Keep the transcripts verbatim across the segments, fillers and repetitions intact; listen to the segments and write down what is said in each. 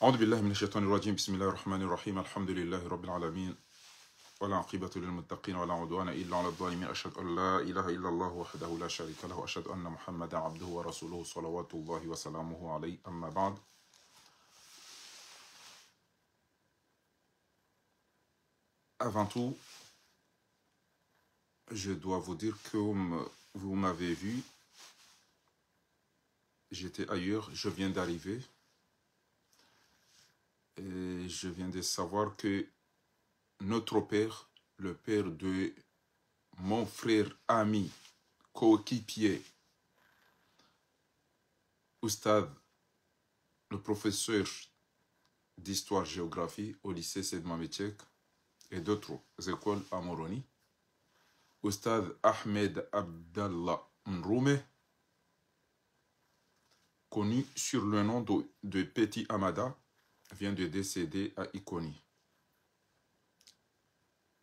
أعوذ بالله من الشيطان الرجيم. بسم الله الرحمن الرحيم. الحمد لله رب العالمين. والعاقبة للمتقين ولا عدوان إلا على الظالمين. أشهد أن لا إله إلا الله وحده لا شريك له. وأشهد أن محمدا عبده ورسوله صلوات الله وسلامه عليه. أما بعد. Avant tout, je dois vous dire que vous m-, vous m'avez vu, j'étais ailleurs, je viens d'arriver. Et je viens de savoir que notre père, le père de mon frère, ami, coéquipier, Oustad, le professeur d'histoire-géographie au lycée Saïd Mohamed Cheikh et d'autres écoles à Moroni, Oustad Ahmed Abdallah Mroume, connu sur le nom de, de Petit Hamada, vient de décéder à Ikoni.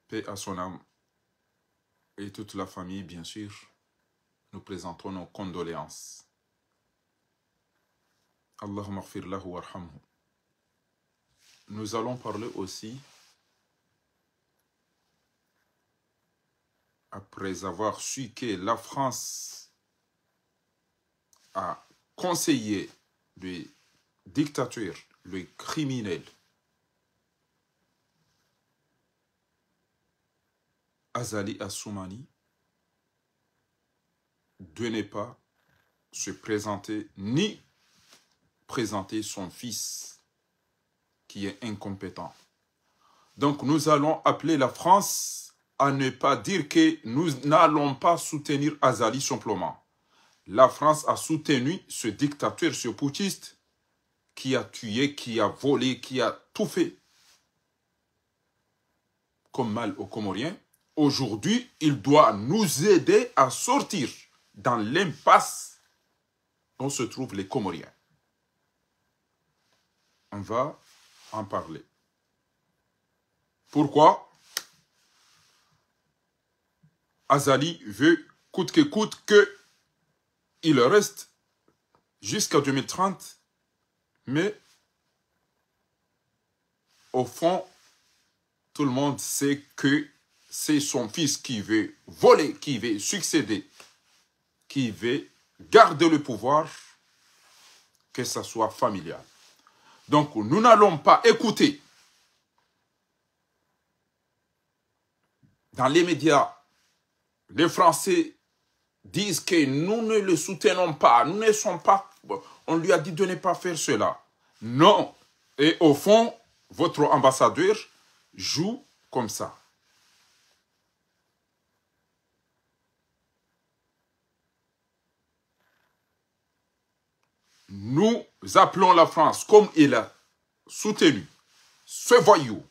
Paix à son âme et toute la famille, bien sûr. Nous présentons nos condoléances. اللهم اغفر له وارحمه. Nous allons parler aussi, après avoir su que la France a conseillé le dictateur, le criminel Azali Assoumani, de ne pas se présenter ni présenter son fils qui est incompétent. Donc nous allons appeler la France à ne pas dire que nous n'allons pas soutenir Azali simplement. La France a soutenu ce dictateur, ce putschiste qui a tué, qui a volé, qui a tout fait comme mal aux Comoriens. Aujourd'hui, il doit nous aider à sortir dans l'impasse dont se trouvent les Comoriens. On va en parler. Pourquoi Azali veut coûte que coûte que il reste jusqu'à deux mille trente, mais au fond, tout le monde sait que c'est son fils qui veut voler, qui veut succéder, qui veut garder le pouvoir, que ça soit familial. Donc, nous n'allons pas écouter dans les médias, les Français disent que nous ne le soutenons pas, nous ne sommes pas, on lui a dit de ne pas faire cela. Non. Et au fond, votre ambassadeur joue comme ça. Nous appelons la France, comme il a soutenu ce voyou,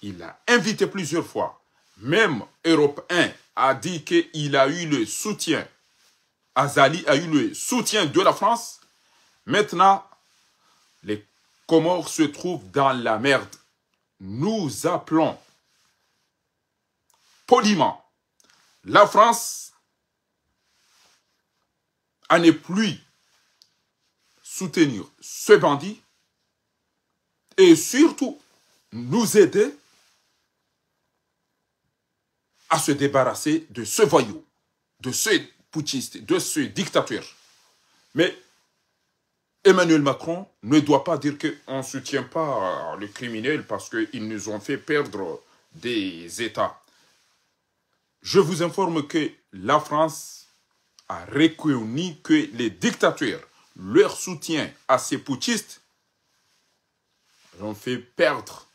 il l'a invité plusieurs fois. Même Europe un a dit qu'il a eu le soutien, Azali a eu le soutien de la France. Maintenant, les Comores se trouvent dans la merde. Nous appelons poliment la France à ne plus soutenir ce bandit et surtout nous aider à se débarrasser de ce voyou, de ce putschiste, de ce dictateur. Mais Emmanuel Macron ne doit pas dire qu'on ne soutient pas le criminel parce qu'ils nous ont fait perdre des États. Je vous informe que la France a reconnu que les dictateurs, leur soutien à ces putschistes, ont fait perdre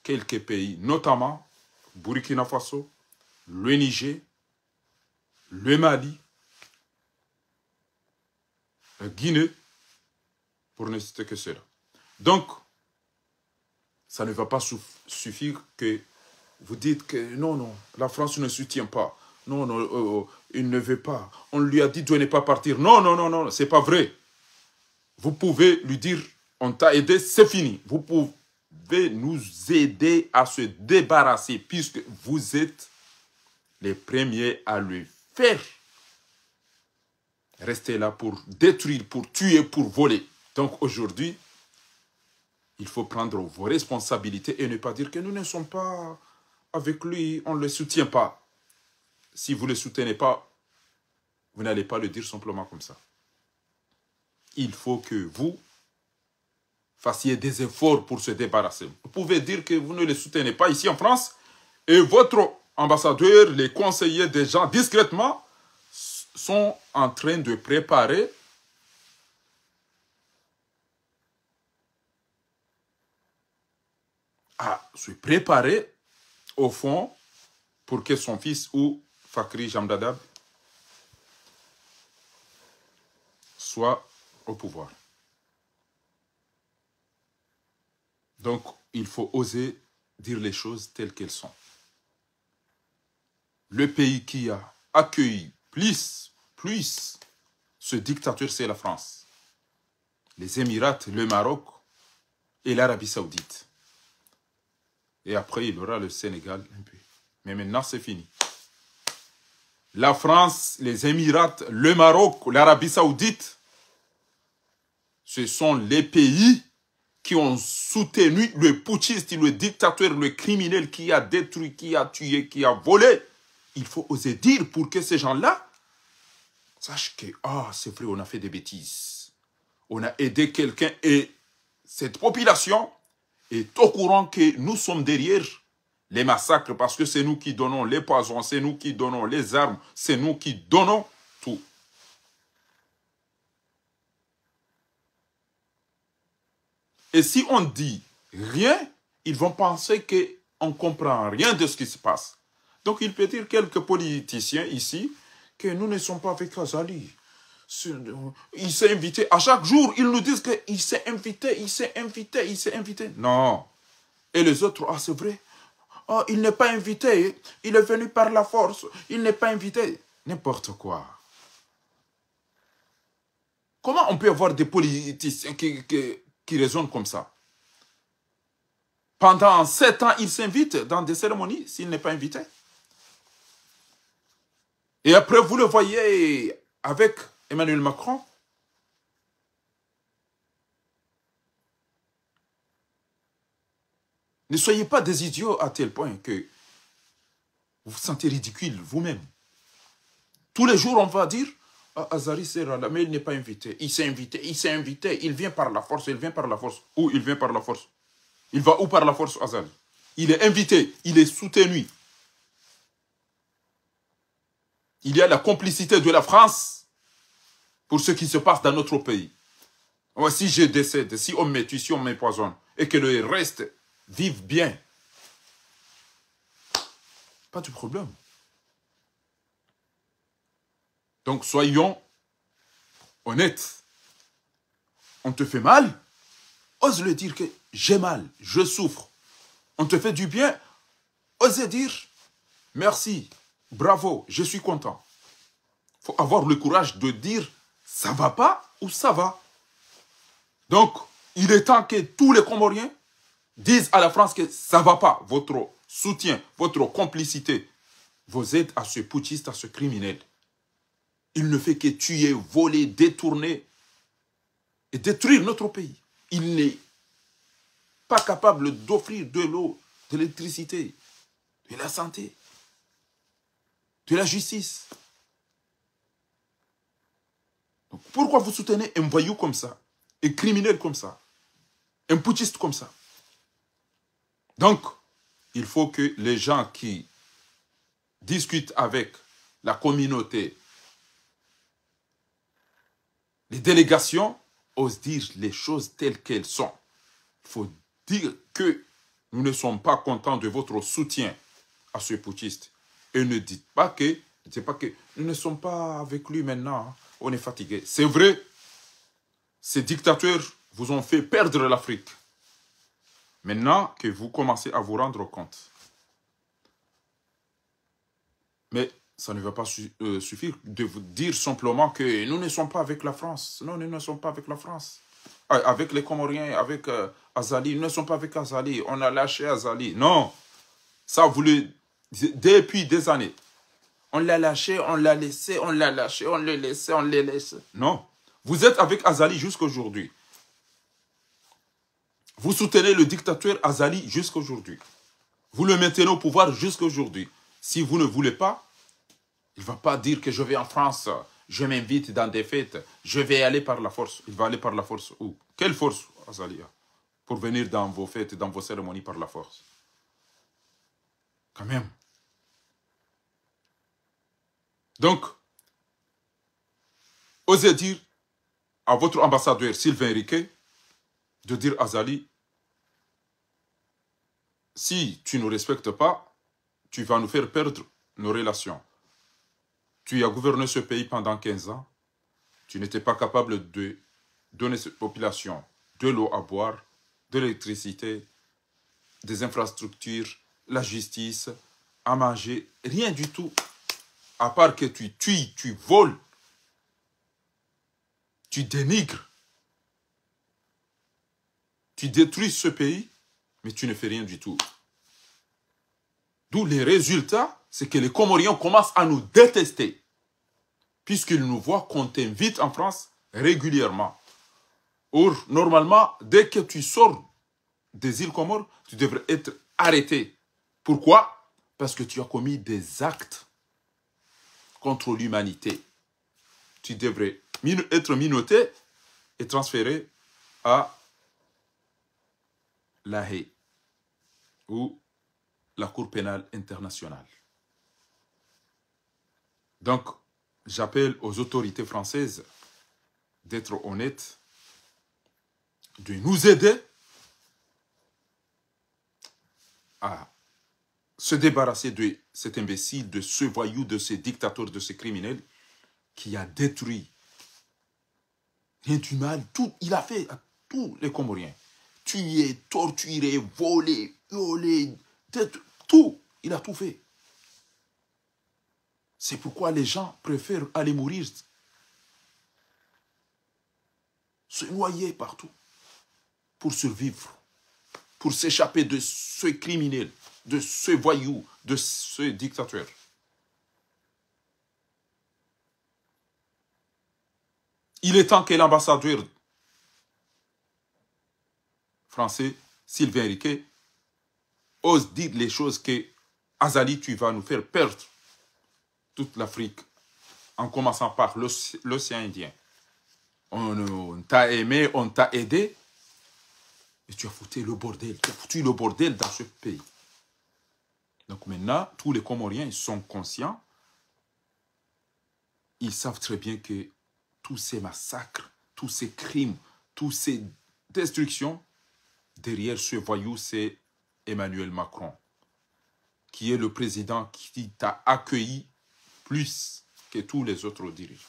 quelques pays, notamment Burkina Faso, le Niger, le Mali, la Guinée, pour ne citer que cela. Donc, ça ne va pas suff-, suffire que vous dites que non, non, la France ne soutient pas. Non, non, euh, euh, il ne veut pas. On lui a dit de ne pas partir. Non, non, non, non, c'est pas vrai. Vous pouvez lui dire, on t'a aidé, c'est fini. Vous pouvez nous aider à se débarrasser puisque vous êtes les premiers à le faire. Rester là pour détruire, pour tuer, pour voler. Donc aujourd'hui, Il faut prendre vos responsabilités et ne pas dire que nous ne sommes pas avec lui, on ne le soutient pas. Si vous ne le soutenez pas, vous n'allez pas le dire simplement comme ça. Il faut que vous fassiez des efforts pour se débarrasser. Vous pouvez dire que vous ne le soutenez pas ici en France et votre ambassadeur, les conseillers, des gens discrètement s- sont en train de préparer à se préparer au fond pour que son fils ou Fakri Jamdadab soit au pouvoir. Donc, il faut oser dire les choses telles qu'elles sont. Le pays qui a accueilli plus, plus ce dictateur, c'est la France. Les Émirats, le Maroc et l'Arabie Saoudite. Et après, il y aura le Sénégal un peu. Mais maintenant, c'est fini. La France, les Émirats, le Maroc, l'Arabie Saoudite, ce sont les pays qui ont soutenu le putschiste, le dictateur, le criminel qui a détruit, qui a tué, qui a volé. Il faut oser dire pour que ces gens-là sachent que, ah, c'est vrai, on a fait des bêtises. On a aidé quelqu'un et cette population est au courant que nous sommes derrière les massacres parce que c'est nous qui donnons les poisons, c'est nous qui donnons les armes, c'est nous qui donnons tout. Et si on dit rien, ils vont penser que on comprend rien de ce qui se passe. Donc il peut dire quelques politiciens ici que nous ne sommes pas avec Azali. Ce- Il s'est invité. À chaque jour, ils nous disent qu'il s'est invité, il s'est invité, il s'est invité. Non. Et les autres, ah, c'est vrai. Oh, il n'est pas invité. Il est venu par la force. Il n'est pas invité. N'importe quoi. Comment on peut avoir des politiciens qui, qui, qui raisonnent comme ça? Pendant sept ans, il s'invite dans des cérémonies s'il n'est pas invité. Et après, vous le voyez avec Emmanuel Macron. Ne soyez pas des idiots à tel point que vous vous sentez ridicule vous-même. Tous les jours, on va dire, ah, Azali sera là, mais il n'est pas invité. Il s'est invité, il s'est invité, il vient par la force, il vient par la force. Où il vient par la force? Il va où par la force, Azali? Il est invité, il est soutenu. Il y a la complicité de la France pour ce qui se passe dans notre pays. Ouais, si je décède, si on me tue, si on m'empoisonne, et que le reste vive bien, pas de problème. Donc soyons honnêtes. On te fait mal, ose le dire que j'ai mal, je souffre. On te fait du bien, osez dire merci, bravo, je suis content. Faut avoir le courage de dire ça va pas ou ça va. Donc, il est temps que tous les Comoriens disent à la France que ça va pas, votre soutien, votre complicité, vos aides à ce putschiste, à ce criminel. Il ne fait que tuer, voler, détourner et détruire notre pays. Il n'est pas capable d'offrir de l'eau, de l'électricité, de la santé, de la justice. Donc, pourquoi vous soutenez un voyou comme ça, un criminel comme ça, un putschiste comme ça? Donc, il faut que les gens qui discutent avec la communauté, les délégations, osent dire les choses telles qu'elles sont. Il faut dire que nous ne sommes pas contents de votre soutien à ce putschiste. Et ne dites pas que, ne dites pas que nous ne sommes pas avec lui maintenant, hein. On est fatigué. C'est vrai, ces dictateurs vous ont fait perdre l'Afrique. Maintenant que vous commencez à vous rendre compte. Mais ça ne va pas su- euh, suffire de vous dire simplement que nous ne sommes pas avec la France. Non, nous ne sommes pas avec la France. Ah, avec les Comoriens, avec euh, Azali, nous ne sommes pas avec Azali. On a lâché Azali. Non. Ça, vous le depuis des années. On l'a lâché, on l'a laissé, on l'a lâché, on le laissait, on le laisse. Non. Vous êtes avec Azali jusqu'aujourd'hui. Vous soutenez le dictateur Azali jusqu'aujourd'hui. Vous le maintenez au pouvoir jusqu'aujourd'hui. Si vous ne voulez pas, il va pas dire que je vais en France, je m'invite dans des fêtes, je vais aller par la force. Il va aller par la force où? Quelle force, Azali a, pour venir dans vos fêtes, dans vos cérémonies par la force? Quand même. Donc, osez dire à votre ambassadeur Sylvain Riquet de dire à Azali, si tu ne respectes pas, tu vas nous faire perdre nos relations. Tu as gouverné ce pays pendant quinze ans. Tu n'étais pas capable de donner cette population de l'eau à boire, de l'électricité, des infrastructures, la justice, à manger, rien du tout. À part que tu tues, tu voles, tu dénigres, tu détruis ce pays, mais tu ne fais rien du tout. D'où les résultats, c'est que les Comoriens commencent à nous détester, puisqu'ils nous voient qu'on t'invite en France régulièrement. Or, normalement, dès que tu sors des îles Comores, tu devrais être arrêté. Pourquoi? Parce que tu as commis des actes contre l'humanité. Tu devrais min-, être menotté et transféré à La Haye ou la Cour pénale internationale. Donc, j'appelle aux autorités françaises d'être honnêtes, de nous aider à se débarrasser de cet imbécile, de ce voyou, de ce dictateur, de ce criminel qui a détruit rien du mal, tout, il a fait à tous les Comoriens. Tuer, torturer, voler, violer, détruire, tout, il a tout fait. C'est pourquoi les gens préfèrent aller mourir, se noyer partout pour survivre, pour s'échapper de ce criminel, de ce voyou, de ce dictateur. Il est temps que l'ambassadeur français, Sylvain Riquet, ose dire les choses que Azali, tu vas nous faire perdre toute l'Afrique, en commençant par l'oc-, l'océan Indien. On, on t'a aimé, on t'a aidé, et tu as foutu le bordel. Tu as foutu le bordel dans ce pays. Donc maintenant, tous les Comoriens, ils sont conscients, ils savent très bien que tous ces massacres, tous ces crimes, toutes ces destructions, derrière ce voyou, c'est Emmanuel Macron, qui est le président qui t'a accueilli plus que tous les autres dirigeants.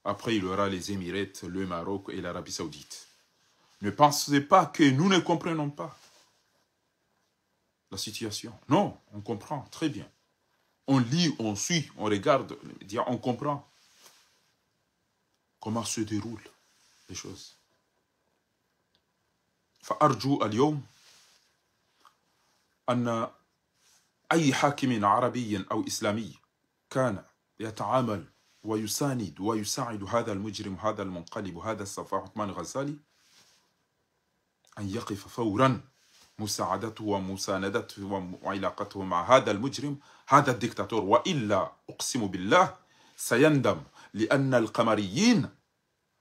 Après, il y aura les Émirats, le Maroc et l'Arabie Saoudite. Ne pensez pas que nous ne comprenons pas la situation. Non, on comprend très bien. On lit, on suit, on regarde les médias, on comprend comment se déroulent les choses. فأرجو اليوم أن أي حاكم عربي أو إسلامي كان يتعامل ويساند ويساعد هذا المجرم، هذا المنقلب، هذا السفاح عثمان غزالي، أن يقف فورا مساعدته ومساندته وم-، وعلاقته مع هذا المجرم، هذا الدكتاتور، وإلا أقسم بالله سيندم، لأن القمريين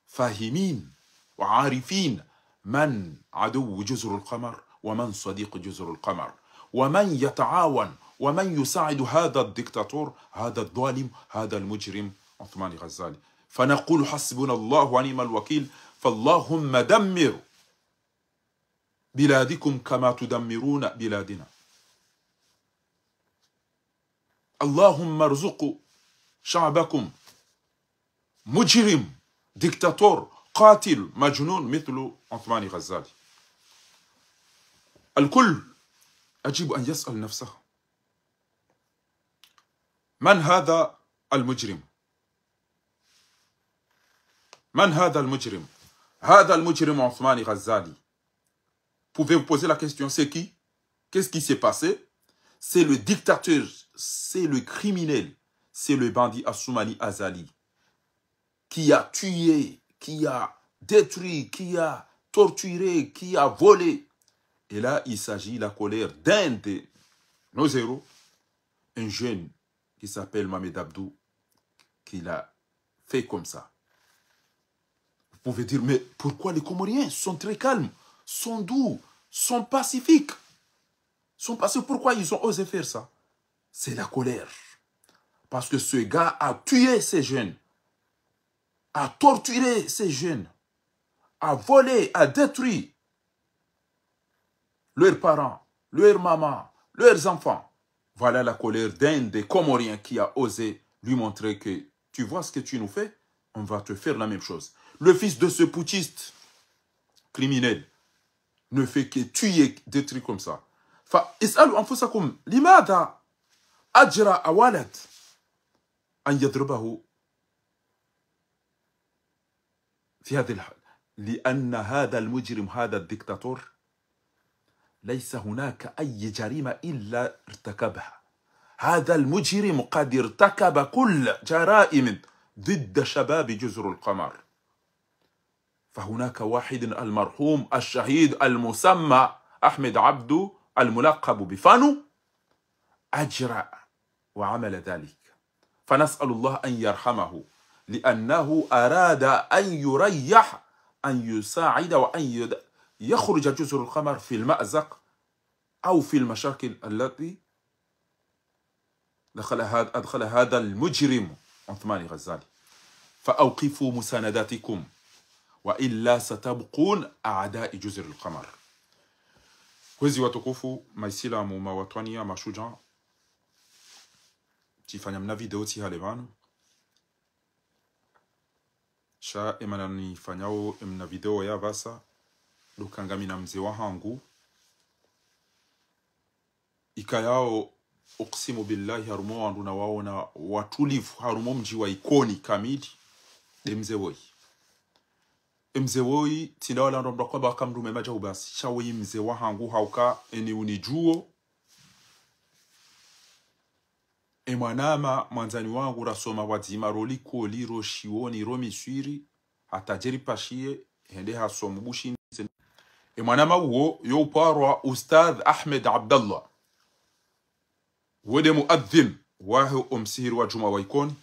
فاهمين وعارفين من عدو جزر القمر ومن صديق جزر القمر، ومن يتعاون ومن يساعد هذا الدكتاتور، هذا الظالم، هذا المجرم عثمان غزالي. فنقول: حسبنا الله ونعم الوكيل، فاللهم دمر بلادكم كما تدمرون بلادنا. اللهم ارزق شعبكم مجرم، ديكتاتور، قاتل، مجنون مثل عثمان غزالي. الكل يجب أن يسأل نفسه: من هذا المجرم؟ من هذا المجرم؟ هذا المجرم عثمان غزالي. Pouvez-vous poser la question, c'est qui? Qu'est-ce qui s'est passé? C'est le dictateur, c'est le criminel, c'est le bandit Assoumani Azali qui a tué, qui a détruit, qui a torturé, qui a volé. Et là, il s'agit de la colère d'un de nos héros, un jeune qui s'appelle Mohamed Abdou, qui l'a fait comme ça. Vous pouvez dire, mais pourquoi les Comoriens sont très calmes, sont doux, sont pacifiques, sont pacifiques, pourquoi ils ont osé faire ça? C'est la colère. Parce que ce gars a tué ces jeunes, a torturé ces jeunes, a volé, a détruit leurs parents, leurs mamans, leurs enfants. Voilà la colère d'un des Comoriens qui a osé lui montrer que tu vois ce que tu nous fais, on va te faire la même chose. Le fils de ce putschiste criminel ne fait que tuer, détruire comme ça. فاسألوا أنفسكم لماذا أجرأ ولد أن يضربه في هذه الحال؟ لأن هذا المجرم، هذا الدكتاتور، ليس هناك أي جريمة إلا ارتكبها. هذا المجرم قد ارتكب كل جرائم ضد شباب جزر القمر. فهناك واحد، المرحوم الشهيد المسمى أحمد عبدو الملقب بفانو، أجرأ وعمل ذلك، فنسأل الله أن يرحمه، لأنه أراد أن يريح، أن يساعد وأن يد-، يخرج جزر القمر في المأزق أو في المشاكل التي دخل هذا، أدخل هذا المجرم عثمان غزالي. فأوقفوا مسانداتكم وإلا ستبقون أعداء جزر القمر. Kwezi watukufu, maisilamu, mawatwaniya, mashudjaa, tsifanya mna video tsi hale pvanu. Sha emana nifanyao emna video ya pvasa, ndo uka ngamina mze wahangu. Ikayao, uksimu billahi, harumwa wandru nawaona watulivu, harumwa mdji wa Ikoni kamili, nde mze woyi. Emze woyi, tsi nda wala ndo mdru kwamba waka mdrume madja ubasi. Sha woyi mze wahangu hauka, eni unidjuo. Emwanama, mwandzani wangu, rasoma pvwadzima, ro likoli, ro shioni, ro Miswiri, hata djeri pashiye, hende hasomo Bushini. Emwanama uwo, yo uparwa Ustadh Ahmed Abdallah. Wo nde muadhin wahe omsihiri wa djumwa wa Ikoni.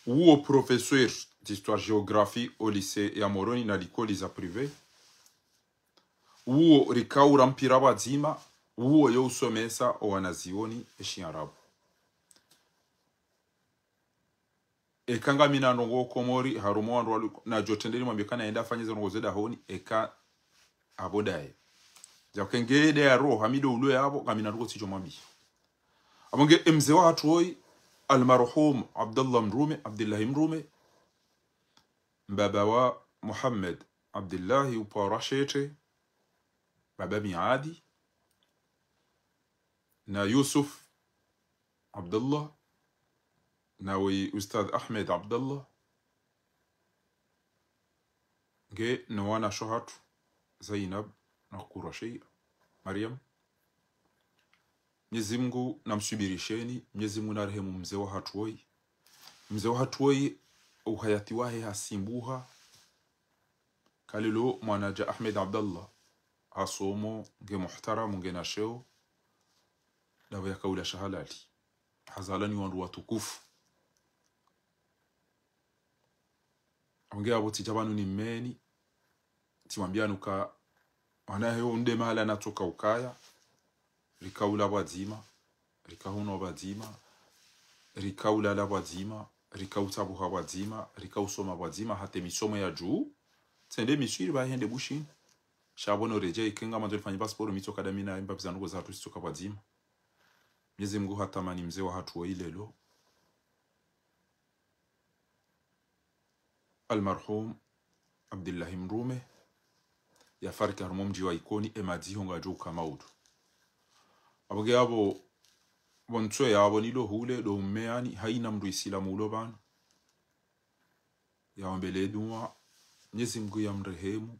Uwo professeur d'histoire-géographie o lycée ya Moroni na likoli za privé. Uwo rikao ura mpira pvwadzima, uwo yo usomesa owanazioni eshiarabu. Eka ngamina ndrongoo Komori, harumwa wandru wali, nadjo trende nimwambie kana yende afanye ze ndrongoo ze dahoni, eka apvo ndaye. Dja uke nge nde ya roho, hami ndo ulo yapvo, ngamina ndrongoo tsidjo mwambia. Apvo nge emze wahatru woyi, almarhum Abdallah Mrume, Abdillahi Mrume, mbaba wa Muhammad Abdillahi uparwa Shete, baba Miadi, na Yusuf Abdallah, na woyi Ustadh Ahmed Abdallah, nge no wanashe wahatru, Zainab, na Kurwa Shei, Mariam. Mnyezi Mngu namswubirisheni, Mnyezi Mngu narehemu mze wahatru woyi. Mze wahatru woyi, uhayati wahe hasimbuha. Kalelo mwanadja Ahmed Abdallah, hasomo, nge muhtaramu, nge na sheo, ndapvo yaka ula sha halali. Hazalwa ni wandru watukufu. Apvo nge apvo tsidja pvanu nimmeni, tsimwambia nuka, mwana heyo nde mahala natsoka ukaya, rika ula pvwadzima, rika hunwa pvwadzima, rika ulala pvwadzima, rika utsabuha pvwadzima, rika usoma pvwadzima, hata emisomo ya dju, tsende Miswiri pvahe hende Bushini. Sha pvo no redjei, eka ngamandzo nifanye passeport, mi tsoka ndami na imba pvizanduko zahatru sitsoka pvwadzima. Mnyezi Mngu hatamani mze wahatru woyi lelo. Almarhum Abdillahi Mrume, yafariki harumwa mdji wa Ikoni, emadziho ngadjo uka maudu. Apvo nge apvo, pvo ntso yapvo nilo hule, ndo umeani, haina mndru isilamu ulo pvanu. Yaombele dua, Mnyezi Mngu yamrehemu,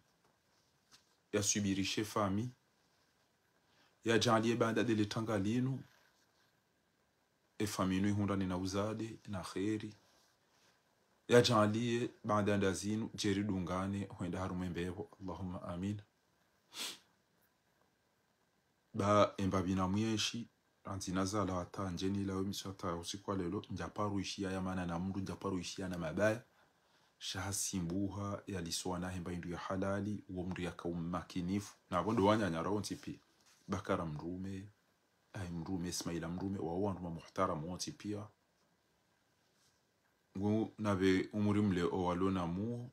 yaswibirishe fami, yadjaanlie baanda ndele tanga linu, efami inu ihundrane na uzade, na kheri. Yadjaanliye baanda nda zinu, djeri dungane, hwenda harumwa e mbepvo. Allahumma amin. Ba emba bina mwenshi, randzi nazalwa hata ndjeni lawe miswata ya usiku wa lelo, ndjaparo ishiya ya mana na mndru, ndjaparo ishiya na mabaya. Sha hasimbuha yaliso wana hemba indru ya halali, uwo mndru yaka umakinifu. Na pvo ndo wananya rawontsi piya. Bakara Mrume, Ayi Mrume, Ismaila Mrume, wawo wandru ma muhtaramu wontsi piya. Ngu napve umuri mle owalo na muo,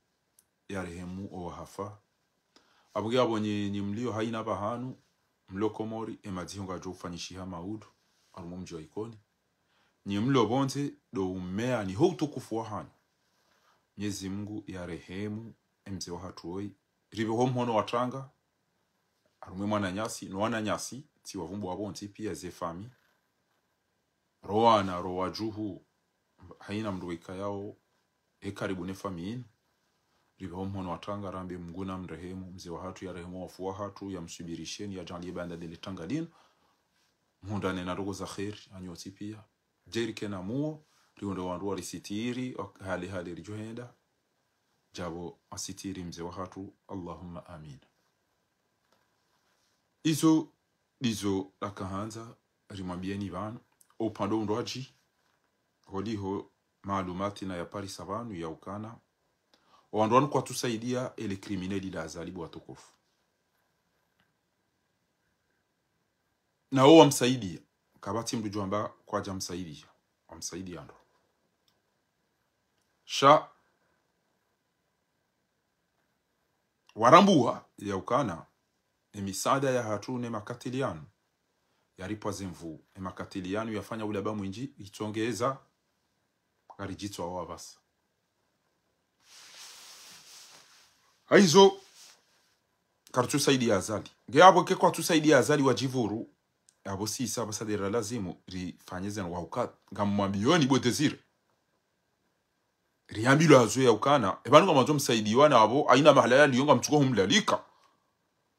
yarehemu owahafa. Apvo nge apvo nyi, nyi mlio hayina pvahanu, mlo Komori, emadziho ngayadjo ufanyishiha maudu, harumwa omdji wa Ikoni. Nyi mlo pvondze, ndo umeya ni ho utukufu wahanyu. Mnyezi Mungu yarehemu emze wahatru woyi. Ripve ho mhono wa tanga, harumwa e mwananyasi, no wananyasi, tsi wavumbu wapvo ntsi piya ze fami. Ro wana, ro wadjuhu, hayina mndru weka yawo, e karibu ne fami inu. Ripve ho mhono wa tanga, rambe Mungu na mrehemu, mze wahatru yarehemu wafu wahatru, yamswubirisheni, yadjaanliye baanda ndele tanga linu. Mhundrane na ndrongoo za kheri, hanyu wontsi piya. Djeri kena muo, rihundre wandru warisitiri, hali hali ridjo henda. Djapvo asitiri mze wahatru, Allahumma amin. Izo ndizo rakahandza rimwambiyeni pvanu, opvandre undrwadji, holiho maalumati na yaparisa pvanu ya ukana, owandru wanu kwatsusaidiya ele criminel la Azali bo watukufu. Na wo wamsaidiya, kapvatsi mndru djo amba kwadja msaidiya, wamsaidiya ndro. Sha, warambuwa ya ukana, emisaada yahatru ne makatili yanu, yaripva ze nvuu, emakatili yanu yafanya ulaba mwindji, itsongeza, ngaridjitso wa pvasa. Hayizo, karitsusaidiya Azali. Nge apvo ke kwatsusaidiya Azali wadjipvuru, apvo sisi apvasa ndera lazimu rifanye zinu wa uka, ngamwambiyoni bo Désiré. Riyambilwa zo ya ukana, epvanu ngamwandzo msaidiwa na apvo, hayina mahala yaliyo ngamtsuka humlalika.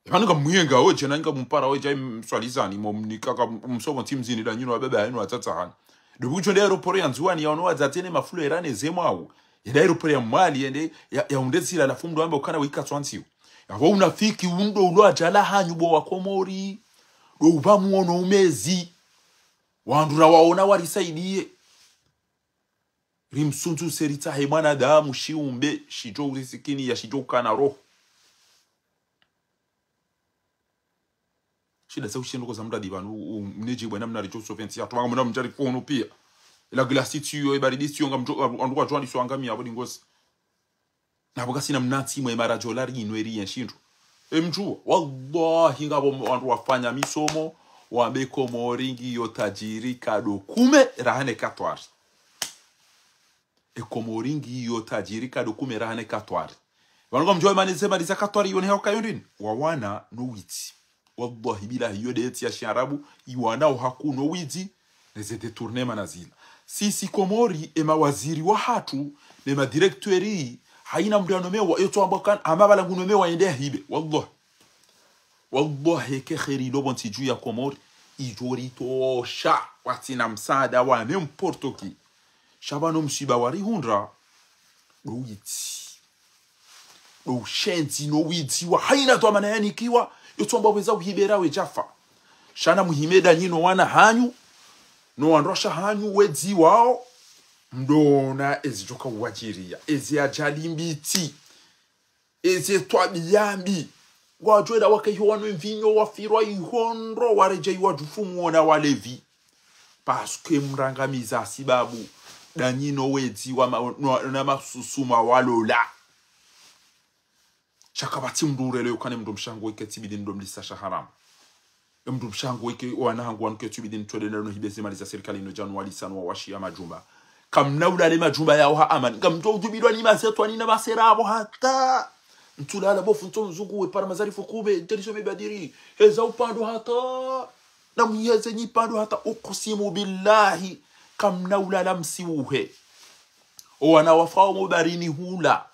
Epvanu ngamwiyenga wedje, na ngamumpara wedje, mswalizani, momnika ka msobo ntsi mzini la nyino wa baba yenu watsatsa hani. Ndo pvudjo nde aéroport ya Ndzuwani ya ono wadzatene mafulo erane ze mwawu. Yende aéroport ya Mwali, yende ya, ya unde zila la fumdo amba ukana wika tswantsiwo. Yapvo unafiki undo ulo adjala hanyu bo wa Komori. Ndo upva muono umezi. Wandru ra waona warisaidiye. Rimsuntsuse ritsahe mwanadamu shiumbe, shidjo urisikini ya shidjo ukana roho. Shida sa ushendo koza mradi pvanu, u, u, mnedji bwana mna ridjo soventi, ya tuwanga mna mdjari fono piya. Ila glasi tsiyo, e baridi tsiyo, ngamdjo, andu kwa djwani so angami apvo dingosi. Na pvo kasina mna ntsi mwe mara djola rinwe riye nshindru. Emdjuwa, wallahi ngapvo wandru wafanya misomo, wambe Komori ngiyo tadjiri kado kume rahane katwari. E Komori ngiyo tadjiri kado kume rahane katwari. Pvanu ngamdjuwa emane ze mali za katwari yone hauka yondini. Wawana no witsi. Wallahi billahi yo ndetsi ya shiarabu, iwana ohaku no witsi, ne ze détournement na zila. Sisi Komori, emawaziri wahatru, ne madirecteur, hayina mndru anomewa, yo tso amba kan, ama pvala ngunomewa yende yahibe. Wallahi. Wallahi ke kheri lo pvo ntsi dju ya Komori, idjo ritosha, watsina msaada wa n'importe qui. Sha pvanu msiba warihundra, ndo witsi. Ndo ushenzi no witsi wa hayina twamana yanikiwa, yo tso amba weza uhibera wedjafa. Sha na muhime nda nyino wana hanyu, no wandrwasha hanyu wedzi wawo, mdona ezi djoka uwadjiriya, ezi ajali mbitsi. Eze twabiya mbi. Ngwadjo enda wake iho wanwe mvinyo, wafirwa ihondro, waredjeyi wadjufu muona walevi. Parce que mrangamiza sibabu nda nyino wedzi wa ma, no, na masusu mwalola. Sha kapvatsi mndru urelewa ukana emndru mshe hangu ike tsibidi ndo mlisa sha haramu. Emndru mshe hangu ike wana hangu wanu ke tsibidi ntwele nalo no hibe ze mali za sirikali no djanu walisa no wawashiya majumba. Kamna ulale majumba yawo ha amani. Ngamdjo udjubilwa ni mazetwani na masera apvo hata. Ntsulala bofu ntso nzungu we para mazarifu kube, nteliso mibadiri. Heza upando hata. Na muyeze nyi pando hata. Ukusimu billahi. Kamna ulala msiuhe. Owana wafao mo barini hula.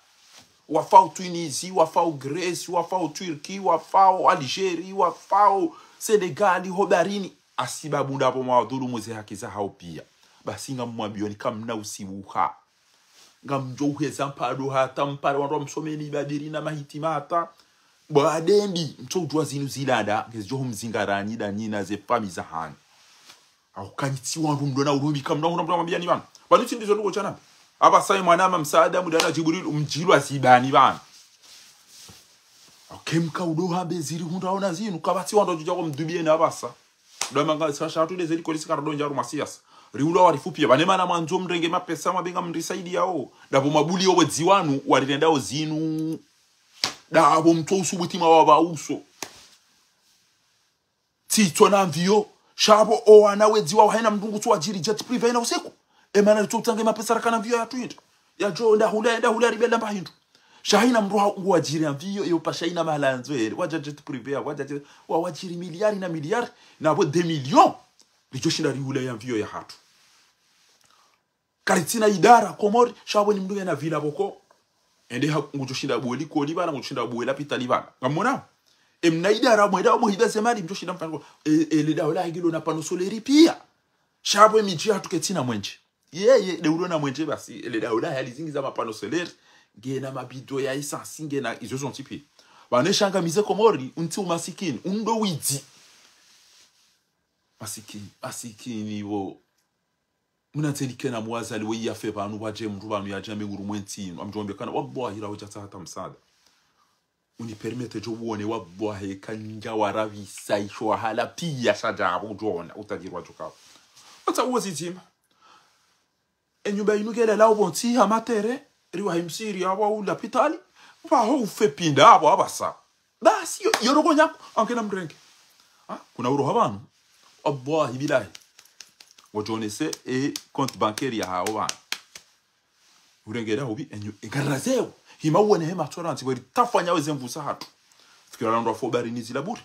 Wafao Tunisie, wafao Grèce, wafao Turquie, wafao Algérie, wafao Sénégal, ho barini. Hasibabu ndapvo mwadhulumu ze haki zahao piya. Basi ngamwambiyoni kamna usiuha. Ngamdjo uheza mpado hata mpare wandru wamsomeni ibadiri na mahitima hata. Bo adendi, mtso udjuwa zinu zilanda, ngezidjo humzingarani da nyinyi na ze famiyi zahanyu. Au kanyitsi wandru mdona urumbi kamdona urumbi kamwambiyani pvanu. Pvanu tsi ndizo ndrongoo tsena. Apvasa ye mwanama msaada mdana Djibril umdjilwa zibani pvanu. Au kemka udo hambe ziri hundra ona zinu, kapvatsi wandru wadjudja kwa mdubiyeni apvasa. Ndo manga sha sha tu de zeri kweli sika ridondja harumwa siyasa. Riulwa warifupiya. Pvane mana mwandzo mrenge mapesa mwabenga mrisaidiyawo. Ndapvo mabuli yo wedzi wanu, warirendao zinu. Ndapvo mtso usubuti mwa wapva uso. Tsitso na mviyo. Shapvo owana wedzi wawo hayina mndru ngutso wadjiri jet privé hayina usiku. Emana ritso utsange mapesa rakana mviyo ya twinda. Yadjo nda hula, nda hula ribela mba hindru. Sha hayina mndru ha-, ngu wadjiri ya mviyo, iyo pvasha hayina mahala ndzwere. Wadja jet privé, wadja jet, wa wadjiri miliyari na miliyari, na pvo deux millions. Ridjo shinda rihula ya mviyo ya hatru. Karitsina idara, Komori, shapvo ni mndru yena vila pvoko. Ende ha, ngudjo shinda buwe likoli pvala, ngudjo shinda buwe lapitali pvala. Ngamona? Emna idara, mwenda, mwihiba ze mali, mdjo shinda mfanya. E, e, le daula hagilo na panneau solaire piya. Shapvo emidji hatru ketsina mwenje. Yeye, nde ulo na mwenje basi, ele daula halizingiza ma panneau solaire, ngena mabido ya essence, ngena izo zontsi piya. Pvane shangamize Komori, untsi umasikini, undo widzi. Masikini, masikini wo. Mna tselikena mwazali we yafe pvanu, pvadje mndru pvanu yadja menguru mwentsi inu, amdjombe kana, wallahi rawe djatsa hata msaada. Uni permettre djo uone, wallahi, kandja warabisa isho wahala piya sha djapvo udjona, utadjirwa djo kawo. Otsa uwo zidzima. Enyumba inu ngele lao pvontsi ha matere, riwa himsiri apvo au lapitali, pvaho ufe pinda apvo apvasa. Basi, yo, yo rogo nyaku, ankena mrenge. Ha? Kuna uroha pvanu. Wallahi billahi. Ngodjonese e compte bancaire ya hawo pvanu. Urengera hubi, enyu, engarira zeo. Hima uwene hema tsoranti, weri tafanya weze mvusa hatru. Fikira wandru wafo bari ni zila bure.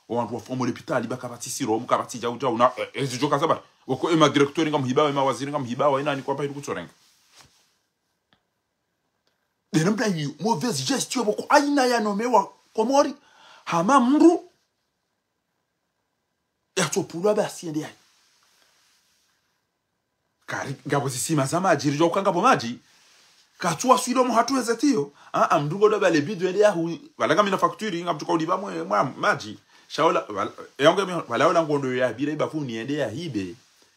Owandru wafo mo lapitali, ba kapvatsi siromu, kapvatsi djau djau, na, e, e, zidjo kaza bari. Woko ema directeur ngamhibawa, ema waziri ngamhibawa, ina ni kwamba hidu kutsorenga. Dena mda yu, mauvaise gestion, pvoko hayina ya nomewa Komori, hama mndru, yatsopvulwa basi yende yayi. Kari, ngapvo zisima za madji, ridjo uka ngapvo madji. Katsuwa swilo mo hatru heze tiyo. A, a, mndru ngodo pvale bido yende yahu, pvala ngamina facture, ngamtsuka ulipva mwe, mwa madji. Sha ola, pvala, yangu ya mi, pvala ola ngondo ya bila ibapvuni yende yahibe.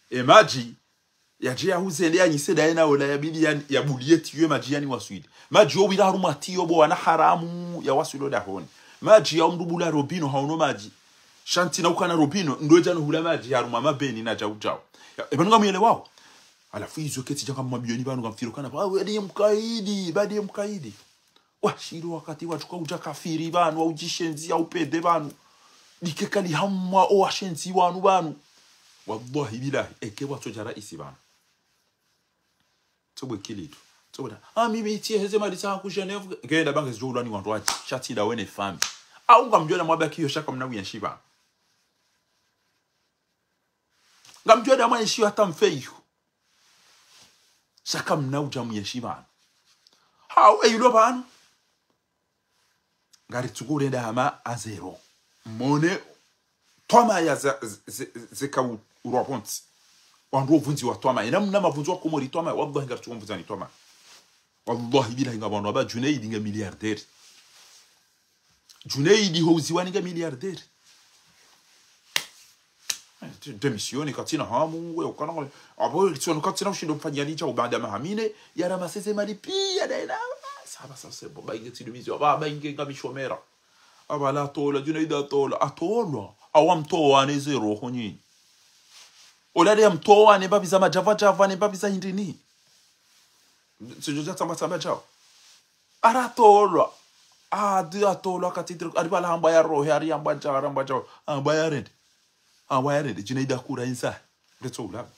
E madji, yadje yahuze yende yanyise daye na ola yabidi ya, ya buliye tiyo madji yani waswili. Madji yo wila harumwa tiyo bo wana haramu ya waswilo dahoni. Madji ya umndru bula robinet haono madji. Sha ntsi na ukana robinet, ndo djano hula madji harumwa mabeni na djau djau. Ya, epvanu ngamuyelewao. Halafu izo ketsi djanga mabilioni pvanu ngamfiro kana, pva, badi ye mkaidi, badi ye mkaidi. Washilo wakati watsuka udja kafiri pvanu, waudjishenzi, ya upvende pvanu. Dike kali hamwa, o washenzi wanu pvanu. Wallahi billahi, eke watsodja raisi pvanu. Tsobwe kilitu. Tsobwe da. A, mimi itsi heze mali sa ku Genève. Ngenda bange zidjo ulwa ni wandru wadji. Sha tsi da wene fami. Au ngamdjo da mwabaki yo sha kamna uyenshi pvanu. Ngamdjo da mwayenshi hata mfe iyo. Sha kamna udja muyenshi pvanu. Hau, e ilo pvanu. Ngaritsuku urenda hama a zéro. Mone twamaya ze, ze, ze, ze ka u, urwa pvontsi. Wandru wovundziwa twamaya. Ena mna mavundziwa Komori twamaya. Wallahi ngaritsuku mvundzani twamaya. Wallahi billahi ngapvo wandru wamba Junaid nge milliardaire. Junaid ho uziwani nge milliardaire. Eh, tu, démissionner, katsina hamu, we, ukana, apvo, tsi wanu katsina ushindo mfanyani djau baada maha mine, ya ramaseze mali piya, daina, ah, saba, saba, c'est bon, ba inge tsi dumizi, ba, ba inge ngami shomera. Aba la tola, Junaid atola, atolwa, awa mtowa ne zéro ho nyinyi. Ola de ya mtowa ne babi za madjava djava, ne babi za hindrini. Tsidjo dja tsamba tsamba djau. Aratolwa. Adi atolwa katitiri. Ari pvala hamba ya rohe, ari hamba djau, ari hamba djau. Hamba ya rende. Hamba ya rende. Junaid akura insa. Retso ulaba.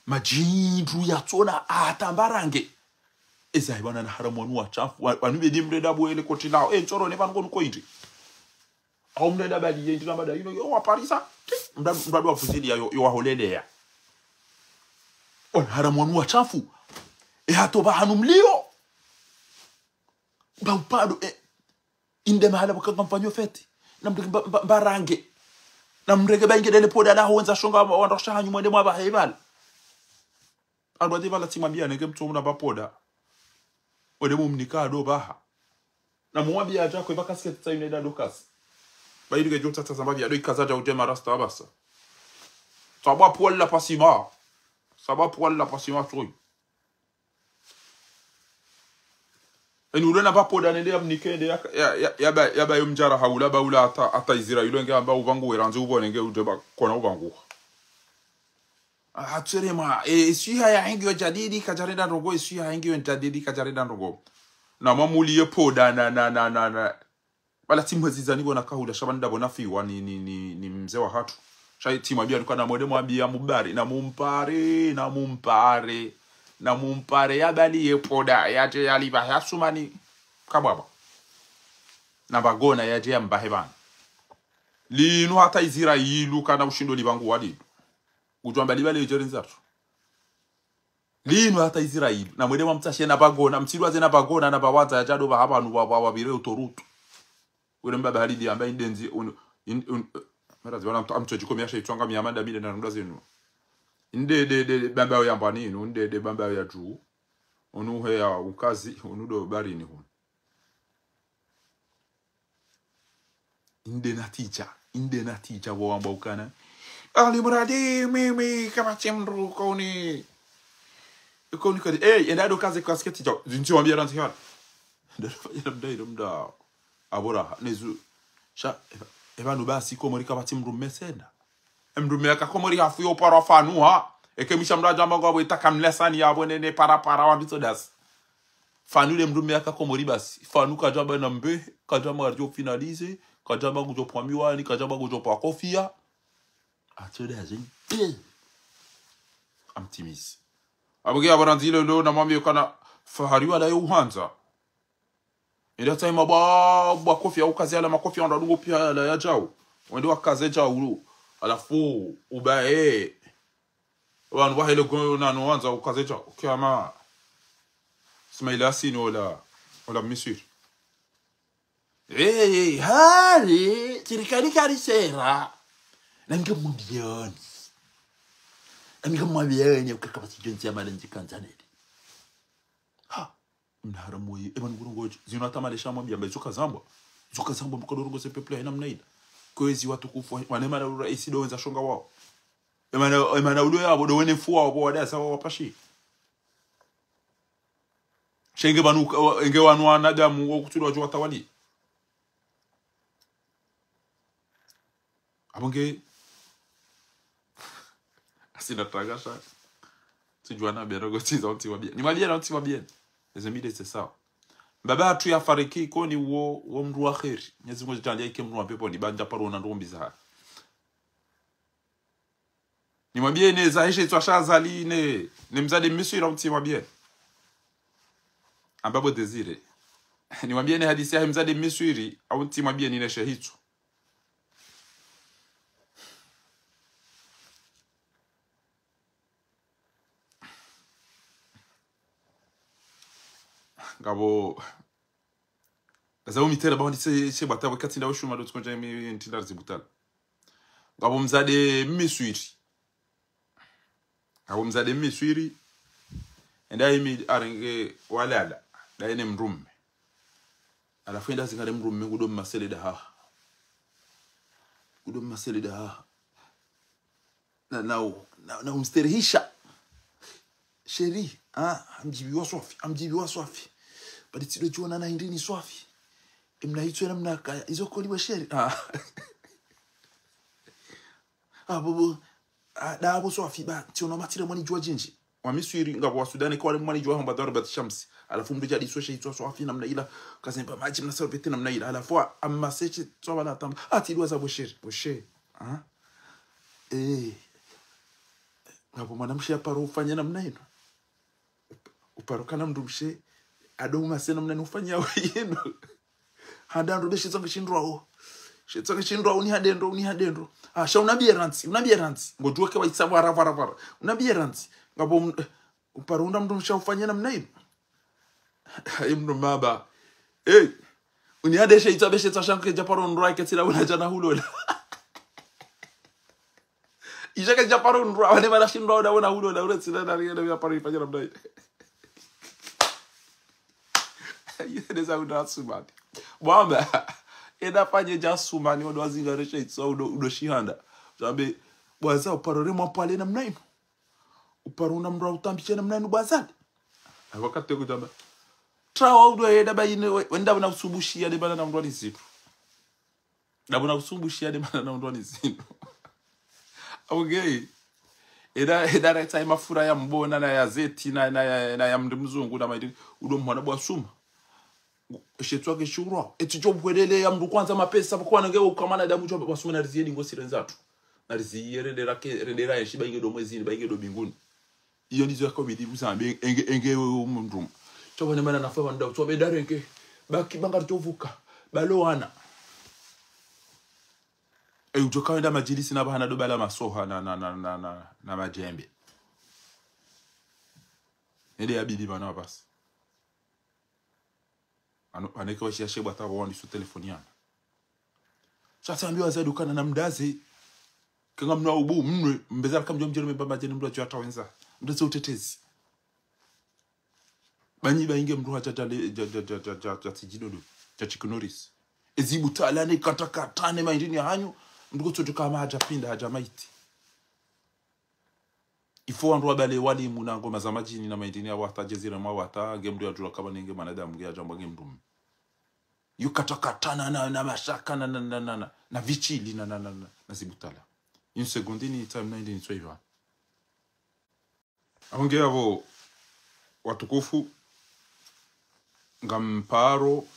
Madjindru yatsona hata mbarange. Eza hibana na haramu wanu washafu. Wa, wanu bedi mrenda bwele koti lao. E, ntsoro ne pvanu konu ko indri. Au mndru enda bali ye ndina mada ino, yo waparisa. Mndru, mndru ndo wapvuzili ya yo, yo waholeleya. Wana haramu wanu washafu. E hata pvahanu mlio. Ba upvado, e, inde mahala pvaka ngamfanyo fête. Na mndru mba, mba, mbarange. Na mrenge ba inge dele poda la hondza shonga wandru sha hanyu mwende mwa ba hebala. Andru ati bala tsimwambia nenge mtsomu na ba poda. Wende mumnika ado baha. Na mwambia aja kwe ba kasiketi tsa ine dado kasi. Ba iluke jota tsa zamba bia do ikaza ja uje marasta abasa. Saba puwala pasima. Saba puwala pasima tsoyi. Eni ule na ba poda nende ya mnike nde ya, ya, ya, ya ba, ya ba yo mdjara haula ba ula hata, hata izira ilo nge amba uvangu werandzi uvo nenge uje ba kona uvangu. Hatserema, e, isiha ya hengi yo jadidi, kajarenda ndrongo, isiha ya hengi yo jadidi, kajarenda ndrongo. Na mwamuli ye poda na, na, na, na, na. Bala tsimwezi zani bona kahula sha ba nda bona fiwa ni, ni, ni, ni mze wa hatru. Sha tsimwambia nuka na mwende mwambia mubari, na mumpare, na mumpare, na mumpare ya bali ye poda, ya je ya liba ya sumani. Kabwabwa. Na bagona ya je ya mbahe bana. Linu hata izira ilu kana ushindo libangu walidu. Kujwamba liba le jeri nzatu. Linu hata Israeli. Na mwende mwamtsashe na bagona, mtsilwaze na bagona, na bawandza ya jado ba hapvanu wa, wa, wabire utorutu. Ule mbaba halidi amba indenzi, un, in, un, mera ziwana mtu, amtso jiko miasha itwanga miamanda mile na nunda zinu. Inde, de, de, de, bamba yo yamba ninu, inde, de, bamba yo ya juu. Unu he ya ukazi, unu do barini hunu. Inde natija, inde natija wo wamba ukana. Alimuradi, mimi, kapvatsi mdru koni. Koni kadi, eh, enda do kaze kasiketi jao. Zintsi wambia randzi hana. Ndo fanya mda ilo mda. Abora, nezu. Sha, eba, eba nu basi Komori kapvatsi mdru mesenda. Mdru meka Komori hafu yo paro fanu ha. Eke misha mdru ajamba ngo abwe taka mlesani ya abwe nene para para wa mbitso dasi. Fanu le mdru meka Komori basi. Fanu kajamba na mbe, kajamba ngarijo finalize, kajamba ngujo pwa miwani, kajamba ngujo pwa kofia. Atso dasi. Amtimizi. Abuge abarandzile lo na mwambie kana fahari wala yo uhandza. Ila tsaima bwa, bwa kofia ukaze ala makofia wandru wadungo pia ala ya jao. Wende wakaze jao ulo. Alafu, ubae. Wanu wahele go nano wandza ukaze jao. Kiama. Ismail Yasin ola, ola Misiri. Eh, hari, sirikali kari sera. Nange mwambiani. Nange mwambiani, ukaka basi jonzi ya male nzikanzanele. Ha. Mna haramu ye, eba nukuru ngojo. Zinu hata malesha mwambia, mba izo kazambwa. Izo kazambwa mkado rongoze peuple ya namna ila. Kwezi watukufu, wa, wane mana ura isi do wenza shonga wao. Emana, emana ulo ya, bodo wene fuwa, wabo wada sawa wapashi. Shenge banu, enge wanu wanadamu, wo kutulu wajo watawali. Abonge. Asina tagasha. Tujua na bero go tiza uti wabie. Ni mwambie na uti wabie. Eze mide se sawa. Mbaba hatru ya fariki koni wo, wo mdru wa kheri. Mwenyezi Mungu ajaanlie ike mdru wa peponi, ba ndja paro na ndrumbi za. Ni mwambie ne za heshe tswa sha zali ne, ne mzade Miswiri au ntsi mwambie. Amba bo Désiré. Ni mwambie ne hadisi ya mzade Miswiri au ntsi mwambie ni ne shahitsu. Ngapvo, ngaza umitera ba wandise she bata wakati nda ushuma do tsukonja mi ntinda zibutala. Ngapvo mzade Miswiri. Ngapvo mzade Miswiri. Enda imi arenge walala. Ndaye ne mdrume. Alafu enda zingare mdrume ngudo mmasele da haha. Ngudo mmasele da haha. Na, na, u- na, na umsterehisha. Sheri, ah, amjibiwa swafi, amjibiwa swafi. Badi tsido jiona na hindrini swafi. Imna hitswe na mna kaya, izo koliwa sheri. Ah. Ah, bobo, ah, da abo swafi, ba, tsiona matire mwani jua jinji. Wa Miswiri, ngapvo wa Sudani, kwa wale mwani jua hamba daro bati shamsi. Alafu mdru jadi swe sheri tswa swafi namna ila, kazemba maji mna sorbete namna ila. Alafu wa, amma seche tswa wala tamba. Ah, tidwa za bosheri, bosheri. Ah. Eh. Ngapvo mwanamshe aparo ufanya namna ino. Uparo kana mdrumshe, ado umase namna ni ufanya wino. Hada ndo be shitsonge shindrwao. Shitsonge shindrwao, uni hadendro, uni hadendro. Ah, sha unambie rantsi, unambie rantsi. Ngojua ke waitsa vara, vara, vara. Unambie rantsi. Ngapvo m- uparo unda mdrumshe ufanya namna ino. Imno maba. Hey. Uni hadeshe itsa beshe tsa shangu ke japaro ndrwa ke tsila una jana hulola. Isha kazidja paro undrwa, wale mana shindwa, wona, wona, wona, wona, tsina, na, na, na, paro ifanya namna hii. Yeye neza undra Asumani. Mwamba, enda fanye dja Asumani, wado wazinga resha itso, udo, udo shihanda. Zambe, bwaza, uparo re mwa pwale namna inu. Uparo una mndru utambishe namna inu bwaza. Ayi wakati kudjamba. Trawa udo yeda ba ine, we, wenda buna usumbushia de bana na mndru alizitru. Ndapvo nakusumbushia de mana na undrwa ni zinu. Okay. Eda, eda na ita mafura ya mbona na ya zeti na, na ya, na ya mndru mzungu na maidi, udo mwana bwa suma. Shetwa ke shurwa. Eti djo bwelele ya mndru kwandza mapesa, kwa nange ukamana damu djo bwa suma na riziye dingo sirenzatu. Na riziye rendera ke, rendera ya shiba inge do mwezini, ba inge do mbinguni. Iyo ndizo yakobidi kuzambe, enge, enge wewe mndru. Tsoba ne mana nafa wanda, tsoba darenge. Baki banga tsovuka. Balo wana. E, udjo kawenda madjilisi na bahana do bala masoha na, na, na, na, na, na madjembe. Ende yabidi bana basi. Ano, aneke wa shiya shebwa ta wandi su telefoni yana. Sha tsambiwa za dukana na mdaze. Kenga mnwa ubu, mnwe, mbeza raka mdjo mdjere mbamba djeni mndru adjo ata wendza. Mdaze utetezi. Banyi ba inge mndru hadja dja le, dja, dja, dja, dja, dja, dja tsidjidodo. Dja Chuck Norris. Ezi butala ne kata kata ne maindini ya hanyu. Mndru kutsoto kama hadja pinda, hadja maiti. Ifo wandru wabale walimu na ngoma za madjini na maindini ya wata, jezire mwa wata, nge mndru ya djula kama nenge mwanadamu, nge ya djamba nge mndru. Yu kata kata na, na, na mashaka na, na, na, na, na, na vichili na, na, na, na, na zibutala. Une seconde ni time na indi ni tsoiva. Aho nge yapvo watukufu, ngamparo,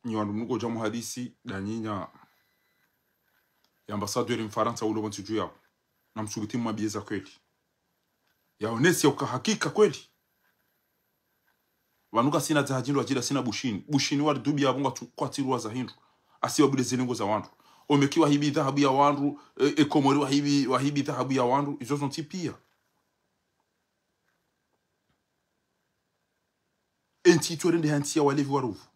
nyi wandru mnuko dja muhadisi, danyinya, ya ambassadeur Mfarantsa ulo pvontsi dju yapvo. Na msubuti mwambiye za kweli. Yaonesi ya uka hakika kweli. Pvanu kasina dza hadjindru hadjira sina Bushini. Bushini wari dubi yapvo ngwatsu, kwatsirwa za hindru. Asi wabude zilengo za wandru. Omeki wahibi dhahabu ya wandru, e, e Komori wahibi, wahibi dhahabu ya wandru. Izo zontsi piya. Entsi itsorendeha ntsi ya walevi waruvu.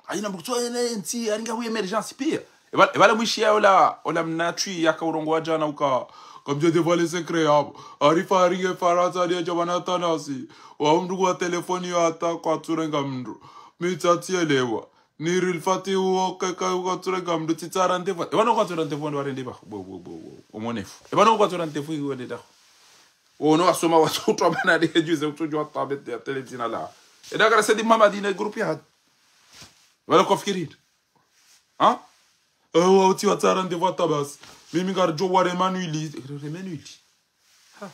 Haina mndru kutsoa ene ntsi, haringa hu émergence piya. Epva, epvala mwishiya ola, ola mnatwi yaka urongowa djana uka, kamdjo dévoiler secret yapvo. Harifa haringe Farantsa, hariya djabana tanasi. Wa mndru kwa telefoni yo hata kwatsurenga mndru. Mi tsatsielewa. Ni rilfati uwo keka kwatsurenga mndru tsitsara ndefu. Epvanu kwatsurenga ndefu ndo warende ba. Bo, bo, bo, bo. Omonefu. Epvanu kwatsurenga ndefu iwe nde daho. Ono wasoma watsutwa mana de juze kutsudjwa tabe ya tele dzina la. Eda kara sedi mama dine groupe ya. Wala kofikiri. Ha? Ewa utsi watsara ndefu hata basi. Mimi ngaridjo wa Remanwili. Remanwili. Ha.